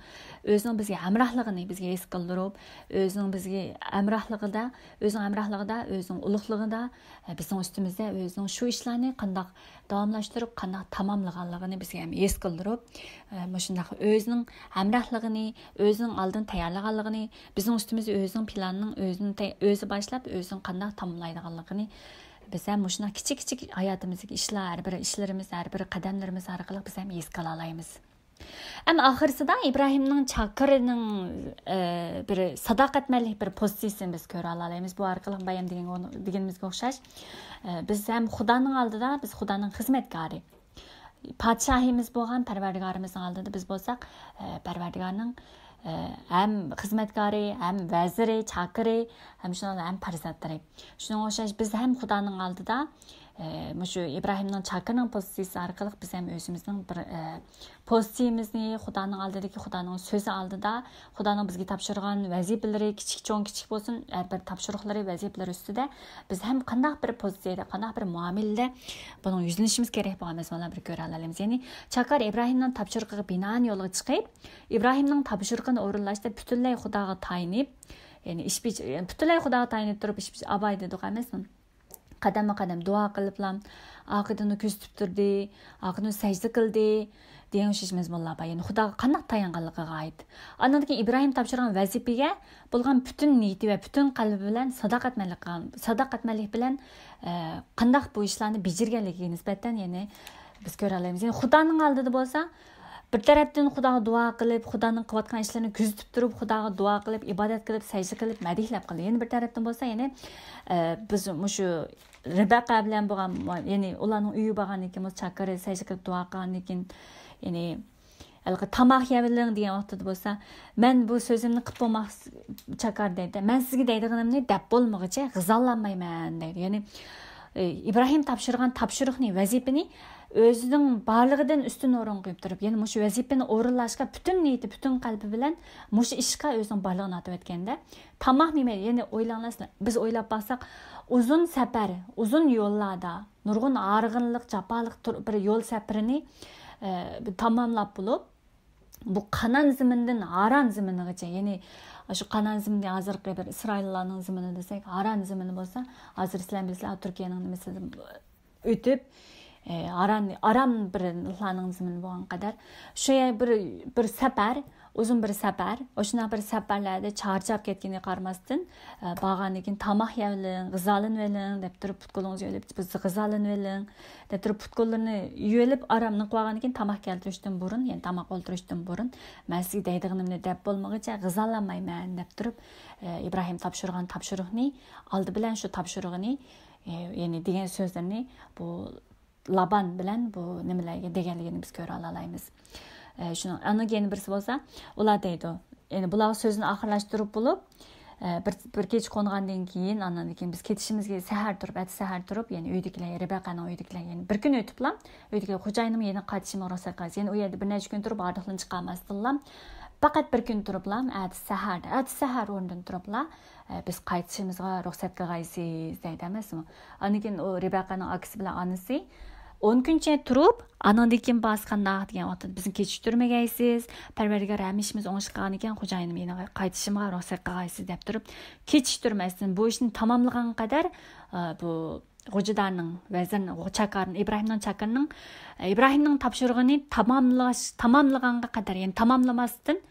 ئۆزىنىڭ بىزگە ھەمراھلىقىنى بىزگە ھېس قىلدۇرۇپ، ئۆزىنىڭ بىزگە ھەمراھلىقىدا، ئۆزىنىڭ ھەمراھلىقىدا، ئۆزىنىڭ ئۇلۇغلۇقىدا، ئە، بىزنىڭ ئۈستىمىزدە ئۆزىنىڭ شۇ ئىشلارنى قانداق داۋاملاشتۇرۇپ، قانداق تاماملىغانلىقىنى بىزگە ھەم ھېس قىلدۇرۇپ، ئە، مۇشۇنداق ئۆزىنىڭ ھەمراھلىقىنى، ئۆزىنىڭ ئالدىن تەييارلىغانلىقىنى، بىزنىڭ ئۈستىمىزدە ئۆزىنىڭ پىلانىنىڭ ئۆزىنى تەي-، ئۆزى باشلاپ، ئۆزىنى قانداق تاماملايدىغانلىقىنى بىز ھەم مۇشۇنداق كىچىك كىچىك ھاياتىمىزدىكى ئىشلار، ھەر بىر ئىشلىرىمىز، ھەر بىر قەدەملىرىمىز ئارقىلىق بىز ھەم ھېس قىلالايمىز. ئەمما ئاخىرسىدا ئىبراھىمنىڭ چاكىرىنىڭ، ئە، بىر ساداقەتمەنلىك بىر پوزىتسىيىسىنى بىز كۆرەلەيمىز. بۇ ئارقىلىق بايام دېگەن، دېگىنىمىزگە ئوخشاش. ئە، بىز ھەم خۇدانىڭ ئالدىدا، بىز خۇدانىڭ خىزمەتكارى. پادىشاھىمىز بولغان پەرۋەردىگارىمىزنىڭ ئالدىدا بىز بولساق، ئە، پەرۋەردىگارنىڭ، ئە، ھەم خىزمەتكارى، ھەم ۋەزىرى، چاكىرى، ھەم شۇنىڭ بىلەن ھەم پەرزەنتلىرى. شۇنىڭغا ئوخشاش بىز ھەم خۇدانىڭ ئالدىدا، ئە، مۇشۇ ئىبراھىمنىڭ چاكىرىنىڭ پوزىتسىيىسى ئارقىلىق بىز ھەم ئۆزىمىزنىڭ بىر، ئە، پوزىتسىيىمىزنى خۇدانىڭ ئالدىدىكى، خۇدانىڭ سۆزى ئالدىدا، خۇدانىڭ بىزگە تاپشۇرغان ۋەزىپىلىرى، كىچىك چوڭ كىچىك بولسۇن، ھەر بىر تاپشۇرۇقلىرى، ۋەزىپىلىرى ئۈستىدە بىز ھەم قانداق بىر پوزىتسىيەدە، قانداق بىر مۇئامىلىدە بۇنىڭ يۈزلىنىشىمىز كېرەك بولغان مەزمۇنلارنى بىر كۆرەلەيمىز. يەنى چاكار ئىبراھىمنىڭ تاپشۇرۇقىغا بىنائەن يولغا چىقىپ، ئىبراھىمنىڭ تاپشۇرۇقىنى ئورۇنلاشتا پۈتۈنلەي خۇداغا تايىنىپ، يەنى ئىش بېج-، پۈتۈنلەي خۇداغا تايىنىپ تۇرۇپ ئىش بېج-، ئاباي دېدۇق ئەمەسمۇ؟ قەدەممۇ قەدەم دۇئا قىلىپلا، ئارقىدىن كۆزىتىپ تۇردى، ئارقىدىن سەجدە قىلدى دېگەن ئوخشاش مەزمۇنلار بار. يەنى خۇداغا قانداق تايانغانلىقىغا ئائىت. ئاندىن كېيىن ئىبراھىم تاپشۇرغان ۋەزىپىگە بولغان پۈتۈن نىيىتى ۋە پۈتۈن قەلبى بىلەن ساداقەتمەنلىك قىلغان، ساداقەتمەنلىك بىلەن، ئە، قانداق بۇ ئىشلارنى بېجىرگەنلىكىگە نىسبەتەن يەنى بىز كۆرەلەيمىز. يەنى خۇدانىڭ ئالدىدا بولسا، بىر تەرەپتىن خۇداغا دۇئا قىلىپ، خۇدانىڭ قىلىۋاتقان ئىشلىرىنى كۆزىتىپ تۇرۇپ، خۇداغا دۇئا قىلىپ، ئىبادەت قىلىپ، سەجدە قىلىپ، مەدھىيلەپ قىلدى. يەنە بىر تەرەپتىن بولسا، يەنى، ئە، بىز مۇشۇ رىبەقە بىلەن بولغان، يەنى ئۇلارنىڭ ئۆيى بارغاندىن كېيىن، بولسا چاكىرى سەجدە قىلىپ دۇئا قىلغاندىن كېيىن، يەنى ھېلىقى تاماق يەۋېلىڭ دېگەن ۋاقتىدا بولسا، مەن بۇ سۆزۈمنى قىلىپ بولماق چاكار دەيدۇ. مەن سىزگە دەيدىغىنىمنى دەپ بولمىغۇچە غىزالانمايمەن دەيدۇ. يەنى، ئى، ئىبراھىم تاپشۇرغان تاپشۇرۇقنى، ۋەزىپىنى ئۆزىنىڭ بارلىقىدىن ئۈستۈن ئورۇن قويۇپ تۇرۇپ، يەنى مۇشۇ ۋەزىپىنى ئورۇنلاشقا پۈتۈن نىيىتى، پۈتۈن قەلبى بىلەن مۇشۇ ئىشقا ئۆزىنىڭ بارلىقىنى ئاتىۋەتكەندە، تاماق نېمە؟ يەنى ئويلاڭلار، بىز ئويلاپ باقساق، ئۇزۇن سەپەر، ئۇزۇن يوللاردا، نۇرغۇن ھارغىنلىق، جاپالىق تۇر-، بىر يول سەپىرىنى، ئە، تاماملاپ بولۇپ، بۇ قانان زېمىنىدىن ھاران زېمىنىغىچە، يەنى شۇ قانان زېمىنى ھازىرقى بىر ئىسرائىللارنىڭ زېمىنى دېسەك، ھاران زېمىنى بولسا، ھازىر سىلەر بىلىسىلەر، تۈركىيەنىڭ نېمىسىدىن ئۆتۈپ، ئە، ھاران، ئارام بىر نېمىلەرنىڭ زېمىنى بولغان قەدەر، شۇ يەر بىر، بىر سەپەر، ئۇزۇن بىر سەپەر، ئاشۇنداق بىر سەپەرلەردە چارچاپ كەتكىنىگە قارىماستىن، ئە، بارغاندىن كېيىن تاماق يەۋېلىڭ، غىزالىنىۋېلىڭ دەپ تۇرۇپ، پۇت-قولىڭىزنى يۇيۇۋېلىپ، غىزالىنىۋېلىڭ دەپ تۇرۇپ، پۇت-قوللىرىنى يۇيۇۋېلىپ، ئارام نېمە قىلىۋالغاندىن كېيىن، تاماق كەلتۈرۈشتىن بۇرۇن، يەنى تاماق ئولتۇرۇشتىن بۇرۇن، مەن سىزگە دەيدىغىنىمنى دەپ بولمىغۇچە غىزالانمايمەن دەپ تۇرۇپ، ئە، ئىبراھىم تاپشۇرغان تاپشۇرۇقنى ئالدى بىلەن شۇ تاپشۇرۇقىنى، ئە، يەنى دېگەن سۆزلىرىنى بۇ لابان بىلەن بۇ نېمىلەرگە دېگەنلىكىنى بىز كۆرەلالايمىز. ئە، شۇنىڭ، ئاندىن كېيىن بىرسى بولسا، ئۇلار دەيدۇ، يەنى بۇلارغا سۆزىنى ئاخىرلاشتۇرۇپ بولۇپ، ئە، بىر، بىر كېچە قونغاندىن كېيىن، ئاندىن كېيىن بىز كېتىشىمىزگە سەھەر تۇرۇپ، ئەتە سەھەر تۇرۇپ، يەنى ئۆيدىكىلەر، رىبەقەنىڭ ئۆيدىكىلەر، يەنى بىر كۈن ئۆتۈپلا، ئۆيدىكىلەر، «خوجايىنىم، يەنە قايتىشىمغا رۇخسەت قىلىسىز.» يەنى ئۇ يەردە بىر نەچچە كۈن تۇرۇپ، ھاردۇقلىرىنى چىقارماستىنلا، پەقەت بىر كۈن تۇرۇپلا، ئەتە سەھەر، ئەتە سەھەر ئورنىدىن تۇرۇپلا، ئە، «بىز قايتىشىمىزغا رۇخسەت قىلغايسىز» دەيدۇ ئەمەسمۇ؟ ئاندىن كېيىن ئۇ رىبەقەنىڭ ئاكىسى بىلەن ئانىسى ئون كۈنچە تۇرۇپ، ئانىڭدىن كېيىن بارسا قانداق دېگەن ۋاقىتتا، «بىزنى كېچىكتۈرمىگەيسىز، پەرۋەردىگار ھەممە ئىشىمىز ئوڭۇشلۇق قىلغاندىكىن، خوجايىنىم يېنىغا قايتىشىمغا رۇخسەت قىلغايسىز» دەپ تۇرۇپ، كېچىكتۈرمەستىن بۇ ئىشنى تاماملىغانغا قەدەر، ئە، بۇ غوجىدارنىڭ، ۋەزىرنىڭ، چاكارنىڭ، ئىبراھىمنىڭ چاكىرىنىڭ، ئىبراھىمنىڭ تاپشۇرۇقىنى تاماملىغاچ-، تاماملىغانغا قەدەر، يەنى تاماملىماستىن،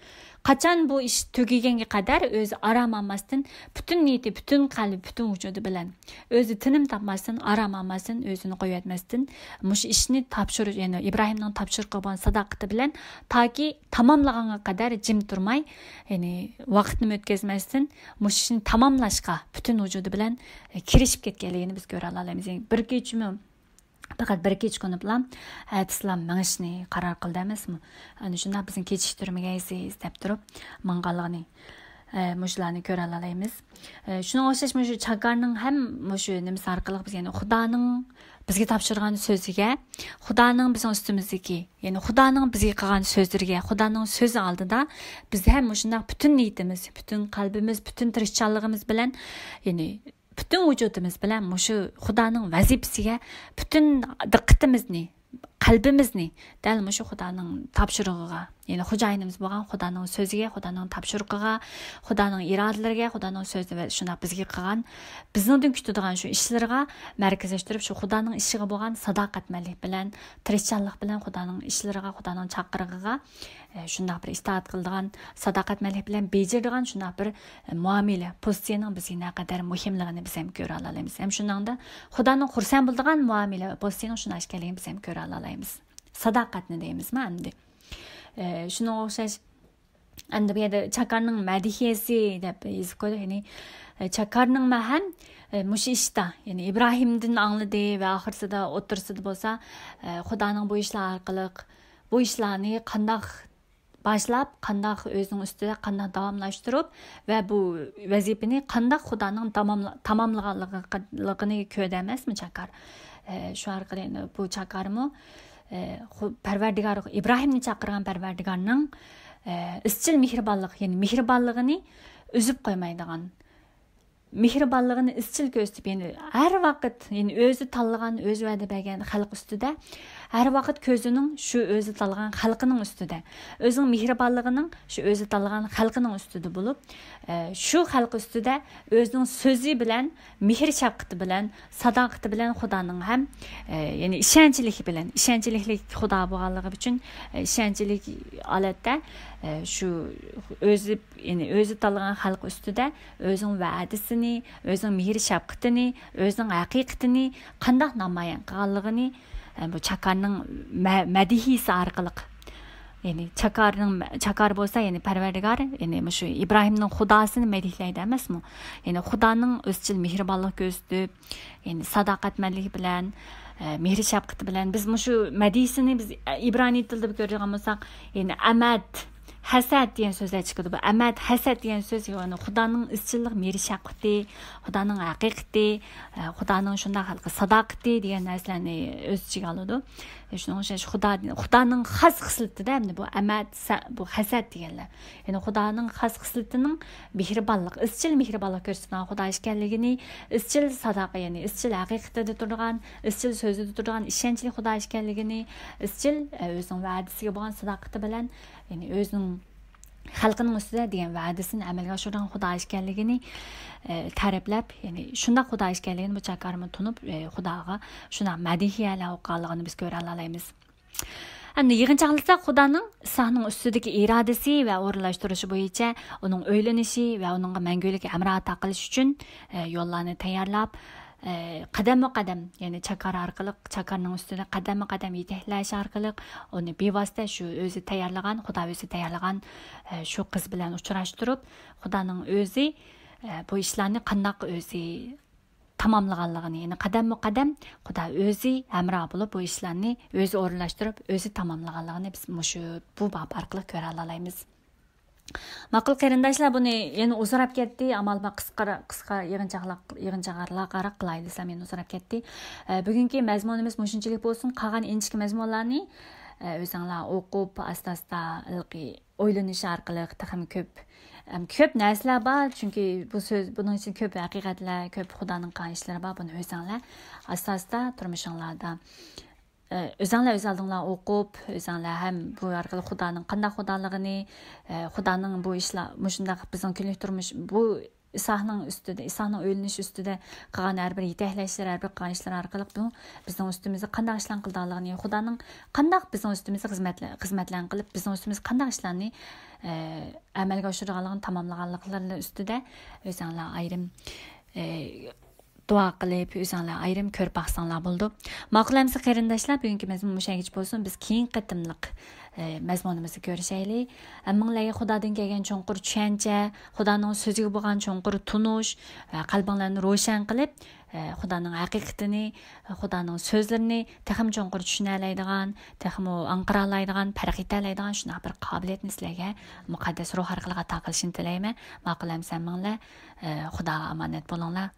قاچان بۇ ئىش تۈگىگەنگە قەدەر ئۆزى ئارام ئالماستىن، پۈتۈن نىيىتى، پۈتۈن قەلبى، پۈتۈن ۋۇجۇدى بىلەن، ئۆزى تىنىم تاپماستىن، ئارام ئالماستىن، ئۆزىنى قويۇۋەتمەستىن، مۇشۇ ئىشنى تاپشۇرۇش، يەنى ئىبراھىمنىڭ تاپشۇرۇقىغا بولغان ساداقىتى بىلەن تاكى تاماملىغانغا قەدەر جىم تۇرماي، يەنى ۋاقىتنىمۇ ئۆتكۈزمەستىن، مۇشۇ ئىشنى تاماملاشقا پۈتۈن ۋۇجۇدى بىلەن، ئە، كىرىشىپ كەتكەنلىكىنى بىز كۆرەلالايمىز. يەنى بىر كېچىمۇ، پەقەت بىر كېچە قونۇپلا ئەتىسىلا مېڭىشنى قارار قىلدى ئەمەسمۇ؟ ئەنە شۇنداق بىزنى كېچىكتۈرمىگەيسىز دەپ تۇرۇپ ماڭغانلىقىنى. ئە، مۇشۇلارنى كۆرەلەيمىز. ئە، شۇنىڭغا ئوخشاش مۇشۇ چاكارنىڭ ھەم مۇشۇ نېمىسى ئارقىلىق بىز، يەنى خۇدانىڭ بىزگە تاپشۇرغان سۆزىگە، خۇدانىڭ بىزنىڭ ئۈستىمىزدىكى، يەنى خۇدانىڭ بىزگە قىلغان سۆزلىرىگە، خۇدانىڭ سۆزى ئالدىدا بىز ھەم مۇشۇنداق پۈتۈن نىيىتىمىز، پۈتۈن قەلبىمىز، پۈتۈن تىرىشچانلىقىمىز بىلەن، يەنى پۈتۈن ۋۇجۇدىمىز بىلەن مۇشۇ خۇدانىڭ ۋەزىپىسىگە پۈتۈن دىققىتىمىزنى، قەلبىمىزنى دەل مۇشۇ خۇدانىڭ تاپشۇرۇقىغا، يەنى خوجايىنىمىز بولغان خۇدانىڭ سۆزىگە، خۇدانىڭ تاپشۇرۇقىغا، خۇدانىڭ ئىرادىلىرىگە، خۇدانىڭ سۆزى ۋە شۇنداق بىزگە قىلغان، بىزنىڭدىن كۈتىدىغان شۇ ئىشلىرىغا مەركەزلەشتۈرۈپ، شۇ خۇدانىڭ ئىشىغا بولغان ساداقەتمەنلىك بىلەن، تىرىشچانلىق بىلەن خۇدانىڭ ئىشلىرىغا، خۇدانىڭ چاقىرىقىغا، ئە، شۇنداق بىر ئىتائەت قىلىدىغان، ساداقەتمەنلىك بىلەن بېجىرىدىغان شۇنداق بىر، ئە، مۇئامىلە پوزىتسىيىنىڭ بىزگە نەقەدەر مۇھىملىقىنى بىز ھەم كۆرەلەيمىز. ھەم شۇنىڭدا خۇدانىڭ خۇرسەن بولىدىغان مۇئامىلە پوزىتسىيىنىڭ شۇنداق ئىكەنلىكىنى بىز ھەم كۆرەلەيمىز. ساداقەتنى دەيمىزمۇ ئەمدى؟ ئە، شۇنىڭغا ئوخشاش، ئەمدى بۇ يەردە چاكارنىڭ مەدھىيەسى دەپ يېزىپ قويدۇق. يەنى، ئە، چاكارنىڭ مە-، ھەم، ئە، مۇشۇ ئىشتا، يەنى ئىبراھىمدىن ئاڭلىدى ۋە ئاخىرسىدا، ئوتتۇرىسىدا بولسا، ئە، خۇدانىڭ بۇ ئىشلار ئارقىلىق، بۇ ئىشلارنى قانداق باشلاپ، قانداق ئۆزىنىڭ ئۈستىدە قانداق داۋاملاشتۇرۇپ ۋە بۇ ۋەزىپىنى قانداق خۇدانىڭ تاماملا-، تاماملىغانلىقىنى كۆردى ئەمەسمۇ چاكار؟ ئە، شۇ ئارقىلىق ئەمدى بۇ چاكارمۇ، ئە، خۇ-، پەرۋەردىگار، ئىبراھىمنى چاقىرغان پەرۋەردىگارنىڭ، ئە، ئىزچىل مېھرىبانلىق، يەنى مېھرىبانلىقىنى ئۈزۈپ قويمايدىغان، مېھرىبانلىقىنى ئىزچىل كۆرسىتىپ، يەنى ھەر ۋاقىت، يەنى ئۆزى تاللىغان، ئۆزى ۋەدە بەرگەن خەلق ئۈستىدە ھەر ۋاقىت كۆزىنىڭ شۇ ئۆزى تاللىغان خەلقىنىڭ ئۈستىدە، ئۆزىنىڭ مېھرىبانلىقىنىڭ شۇ ئۆزى تاللىغان خەلقىنىڭ ئۈستىدە بولۇپ، ئە، شۇ خەلق ئۈستىدە ئۆزىنىڭ سۆزى بىلەن، مېھىر شەپقىتى بىلەن، ساداقىتى بىلەن خۇدانىڭ ھەم، ئە، يەنى ئىشەنچلىك بىلەن، ئىشەنچلىك خۇدا بولغانلىقى ئۈچۈن، ئە، ئىشەنچلىك ھالەتتە، ئە، شۇ ئۆزى، يەنى ئۆزى تاللىغان خەلق ئۈستىدە ئۆزىنىڭ ۋەدىسىنى، ئۆزىنىڭ مېھىر شەپقىتىنى، ئۆزىنىڭ ھەقىقىتىنى قانداق نامايان قىلغانلىقىنى، ئە، بۇ چاكارنىڭ مە-، مەدھىيىسى ئارقىلىق، يەنى چاكارنىڭ، چاكار بولسا، يەنى پەرۋەردىگار، يەنى مۇشۇ ئىبراھىمنىڭ خۇداسىنى مەدھىيلەيدۇ ئەمەسمۇ؟ يەنى خۇدانىڭ ئىزچىل مېھرىبانلىق كۆرسىتىپ، يەنى ساداقەتمەنلىك بىلەن، ئە، مېھرى شەپقىتى بىلەن بىز مۇشۇ مەدھىيىسىنى بىز ئىبرانىي تىلدا بىر كۆرىدىغان بولساق، يەنى ئەمەد، ھەسەت دېگەن سۆزلەر چىقىدۇ. بۇ ئەمەد، ھەسەت دېگەن سۆز، يەنى خۇدانىڭ ئىزچىللىق، مېھرى شەپقىتى، خۇدانىڭ ھەقىقىتى، ئە، خۇدانىڭ شۇنداق خەلققە ساداقىتى دېگەن نەرسىلەرنى ئۆز ئىچىگە ئالىدۇ. شۇنىڭ ئۈچۈن خۇدا، خۇدانىڭ خاس خىسلىتىدە ئەمدى بۇ ئەمەد، سە-، بۇ ھەسەت دېگەنلەر. يەنى خۇدانىڭ خاس خىسلىتىنىڭ مېھرىبانلىق، ئىزچىل مېھرىبانلىق كۆرسىتىدىغان خۇدا ئىكەنلىكىنى، ئىزچىل ساداقە، يەنى ئىزچىل ھەقىقىتىدە تۇرىدىغان، ئىزچىل سۆزىدە تۇرىدىغان ئىشەنچلىك خۇدا ئىكەنلىكىنى، ئىزچىل، ئە، ئۆزىنىڭ ۋەدىسىگە بولغان ساداقىتى بىلەن، يەنى ئۆزىنىڭ خەلقىنىڭ ئۈستىدە دېگەن ۋەدىسىنى ئەمەلگە ئاشۇرىدىغان خۇدا ئىكەنلىكىنى، ئە، تەرىپلەپ، يەنى شۇنداق خۇدا ئىكەنلىكىنى بۇ چاكارمۇ تونۇپ، ئە، خۇداغا شۇنداق مەدھىيەلەر ئوقۇغانلىقىنى بىز كۆرەلەيمىز. ئەمدى يىغىنچاقلىساق، خۇدانىڭ ئىسھاقنىڭ ئۈستىدىكى ئىرادىسى ۋە ئورۇنلاشتۇرۇشى بويىچە ئۇنىڭ ئۆيلىنىشى ۋە ئۇنىڭغا مەڭگۈلۈك ھەمراھ ئاتا قىلىش ئۈچۈن، ئە، يوللارنى تەييارلاپ، ئە، قەدەممۇ قەدەم، يەنى چاكار ئارقىلىق، چاكارنىڭ ئۈستىدە قەدەممۇ قەدەم يېتەكلەش ئارقىلىق ئۇنى بىۋاسىتە شۇ ئۆزى تەييارلىغان، خۇدا ئۆزى تەييارلىغان، ئە، شۇ قىز بىلەن ئۇچراشتۇرۇپ، خۇدانىڭ ئۆزى، ئە، بۇ ئىشلارنى قانداق ئۆزى تاماملىغانلىقىنى، يەنى قەدەممۇ قەدەم خۇدا ئۆزى ھەمراھ بولۇپ، بۇ ئىشلارنى ئۆزى ئورۇنلاشتۇرۇپ، ئۆزى تاماملىغانلىقىنى بىز مۇشۇ بۇ باب ئارقىلىق كۆرەلەيمىز. ماقۇل قېرىنداشلار، بۇنى يەنە ئۇزىراپ كەتتى. ئامال بار، قىسقا، قىسقا يىغىنچاقلاق، يىغىنچاقلارغا قاراپ قىلاي دېسەم، يەنە ئۇزىراپ كەتتى. ئە، بۈگۈنكى مەزمۇنىمىز مۇشۇنچىلىك بولسۇن. قالغان ئىنچىكە مەزمۇنلارنى، ئە، ئۆزۈڭلار ئوقۇپ، ئاستا-ئاستا ھېلىقى ئويلىنىش ئارقىلىق تېخىمۇ كۆپ، ئەم، كۆپ نەرسىلەر بار، چۈنكى بۇ سۆز، بۇنىڭ ئىچىدە كۆپ ھەقىقەتلەر، كۆپ خۇدانىڭ قىلغان ئىشلىرى بار. بۇنى ئۆزۈڭلار ئاستا-ئاستا تۇرمۇشۇڭلاردا، ئە، ئۆزۈڭلار ئۆز ئالدىڭلار ئوقۇپ، ئۆزۈڭلار ھەم بۇ ئارقىلىق خۇدانىڭ قانداق خۇدالىقىنى، ئە، خۇدانىڭ بۇ ئىشلار، مۇشۇنداق بىزنىڭ كۈنلۈك تۇرمۇش، بۇ ئىسھاقنىڭ ئۈستىدە، ئىسھاقنىڭ ئۆيلىنىشى ئۈستىدە قىلغان ھەر بىر يېتەكلەشلىرى، ھەر بىر قىلغان ئىشلىرى ئارقىلىق بۇ بىزنىڭ ئۈستىمىزدە قانداق ئىشلارنى قىلىدىغانلىقىنى، خۇدانىڭ قانداق بىزنىڭ ئۈستىمىزدە خىزمەتلە-، خىزمەتلەرنى قىلىپ، بىزنىڭ ئۈستىمىزگە قانداق ئىشلارنى، ئە، ئەمەلگە ئاشۇرىدىغانلىقىنى، تاماملىغانلىقلىرى ئۈستىدە ئۆزۈڭلار ئايرىم، ئە، دۇئا قىلىپ، ئۆزۈڭلار ئايرىم كۆرۈپ باقساڭلار بولىدۇ. ماقۇل ئەمىسە قېرىنداشلار، بۈگۈنكى مەزمۇن مۇشۇ يەرگىچە بولسۇن. بىز كېيىنكى قېتىملىق، ئە، مەزمۇنىمىزدا كۆرۈشەيلى. ھەممىڭلارغا خۇدادىن كەلگەن چوڭقۇر چۈشەنچە، خۇدانىڭ سۆزىگە بولغان چوڭقۇر تونۇش، ئە، قەلبىڭلارنى روشەن قىلىپ، ئە، خۇدانىڭ ھەقىقىتىنى، خۇدانىڭ سۆزلىرىنى تېخىمۇ چوڭقۇر چۈشىنەلەيدىغان، تېخىمۇ ئاڭقىرالايدىغان، پەرق ئېتەلەيدىغان شۇنداق بىر قابىلىيەتنى سىلەرگە مۇقەددەس روھ ئارقىلىق ئاتا قىلىشىنى تىلەيمەن. ماقۇل ئەمىسە ھەممىڭلار، ئە، خۇداغا ئامانەت بولۇڭلار.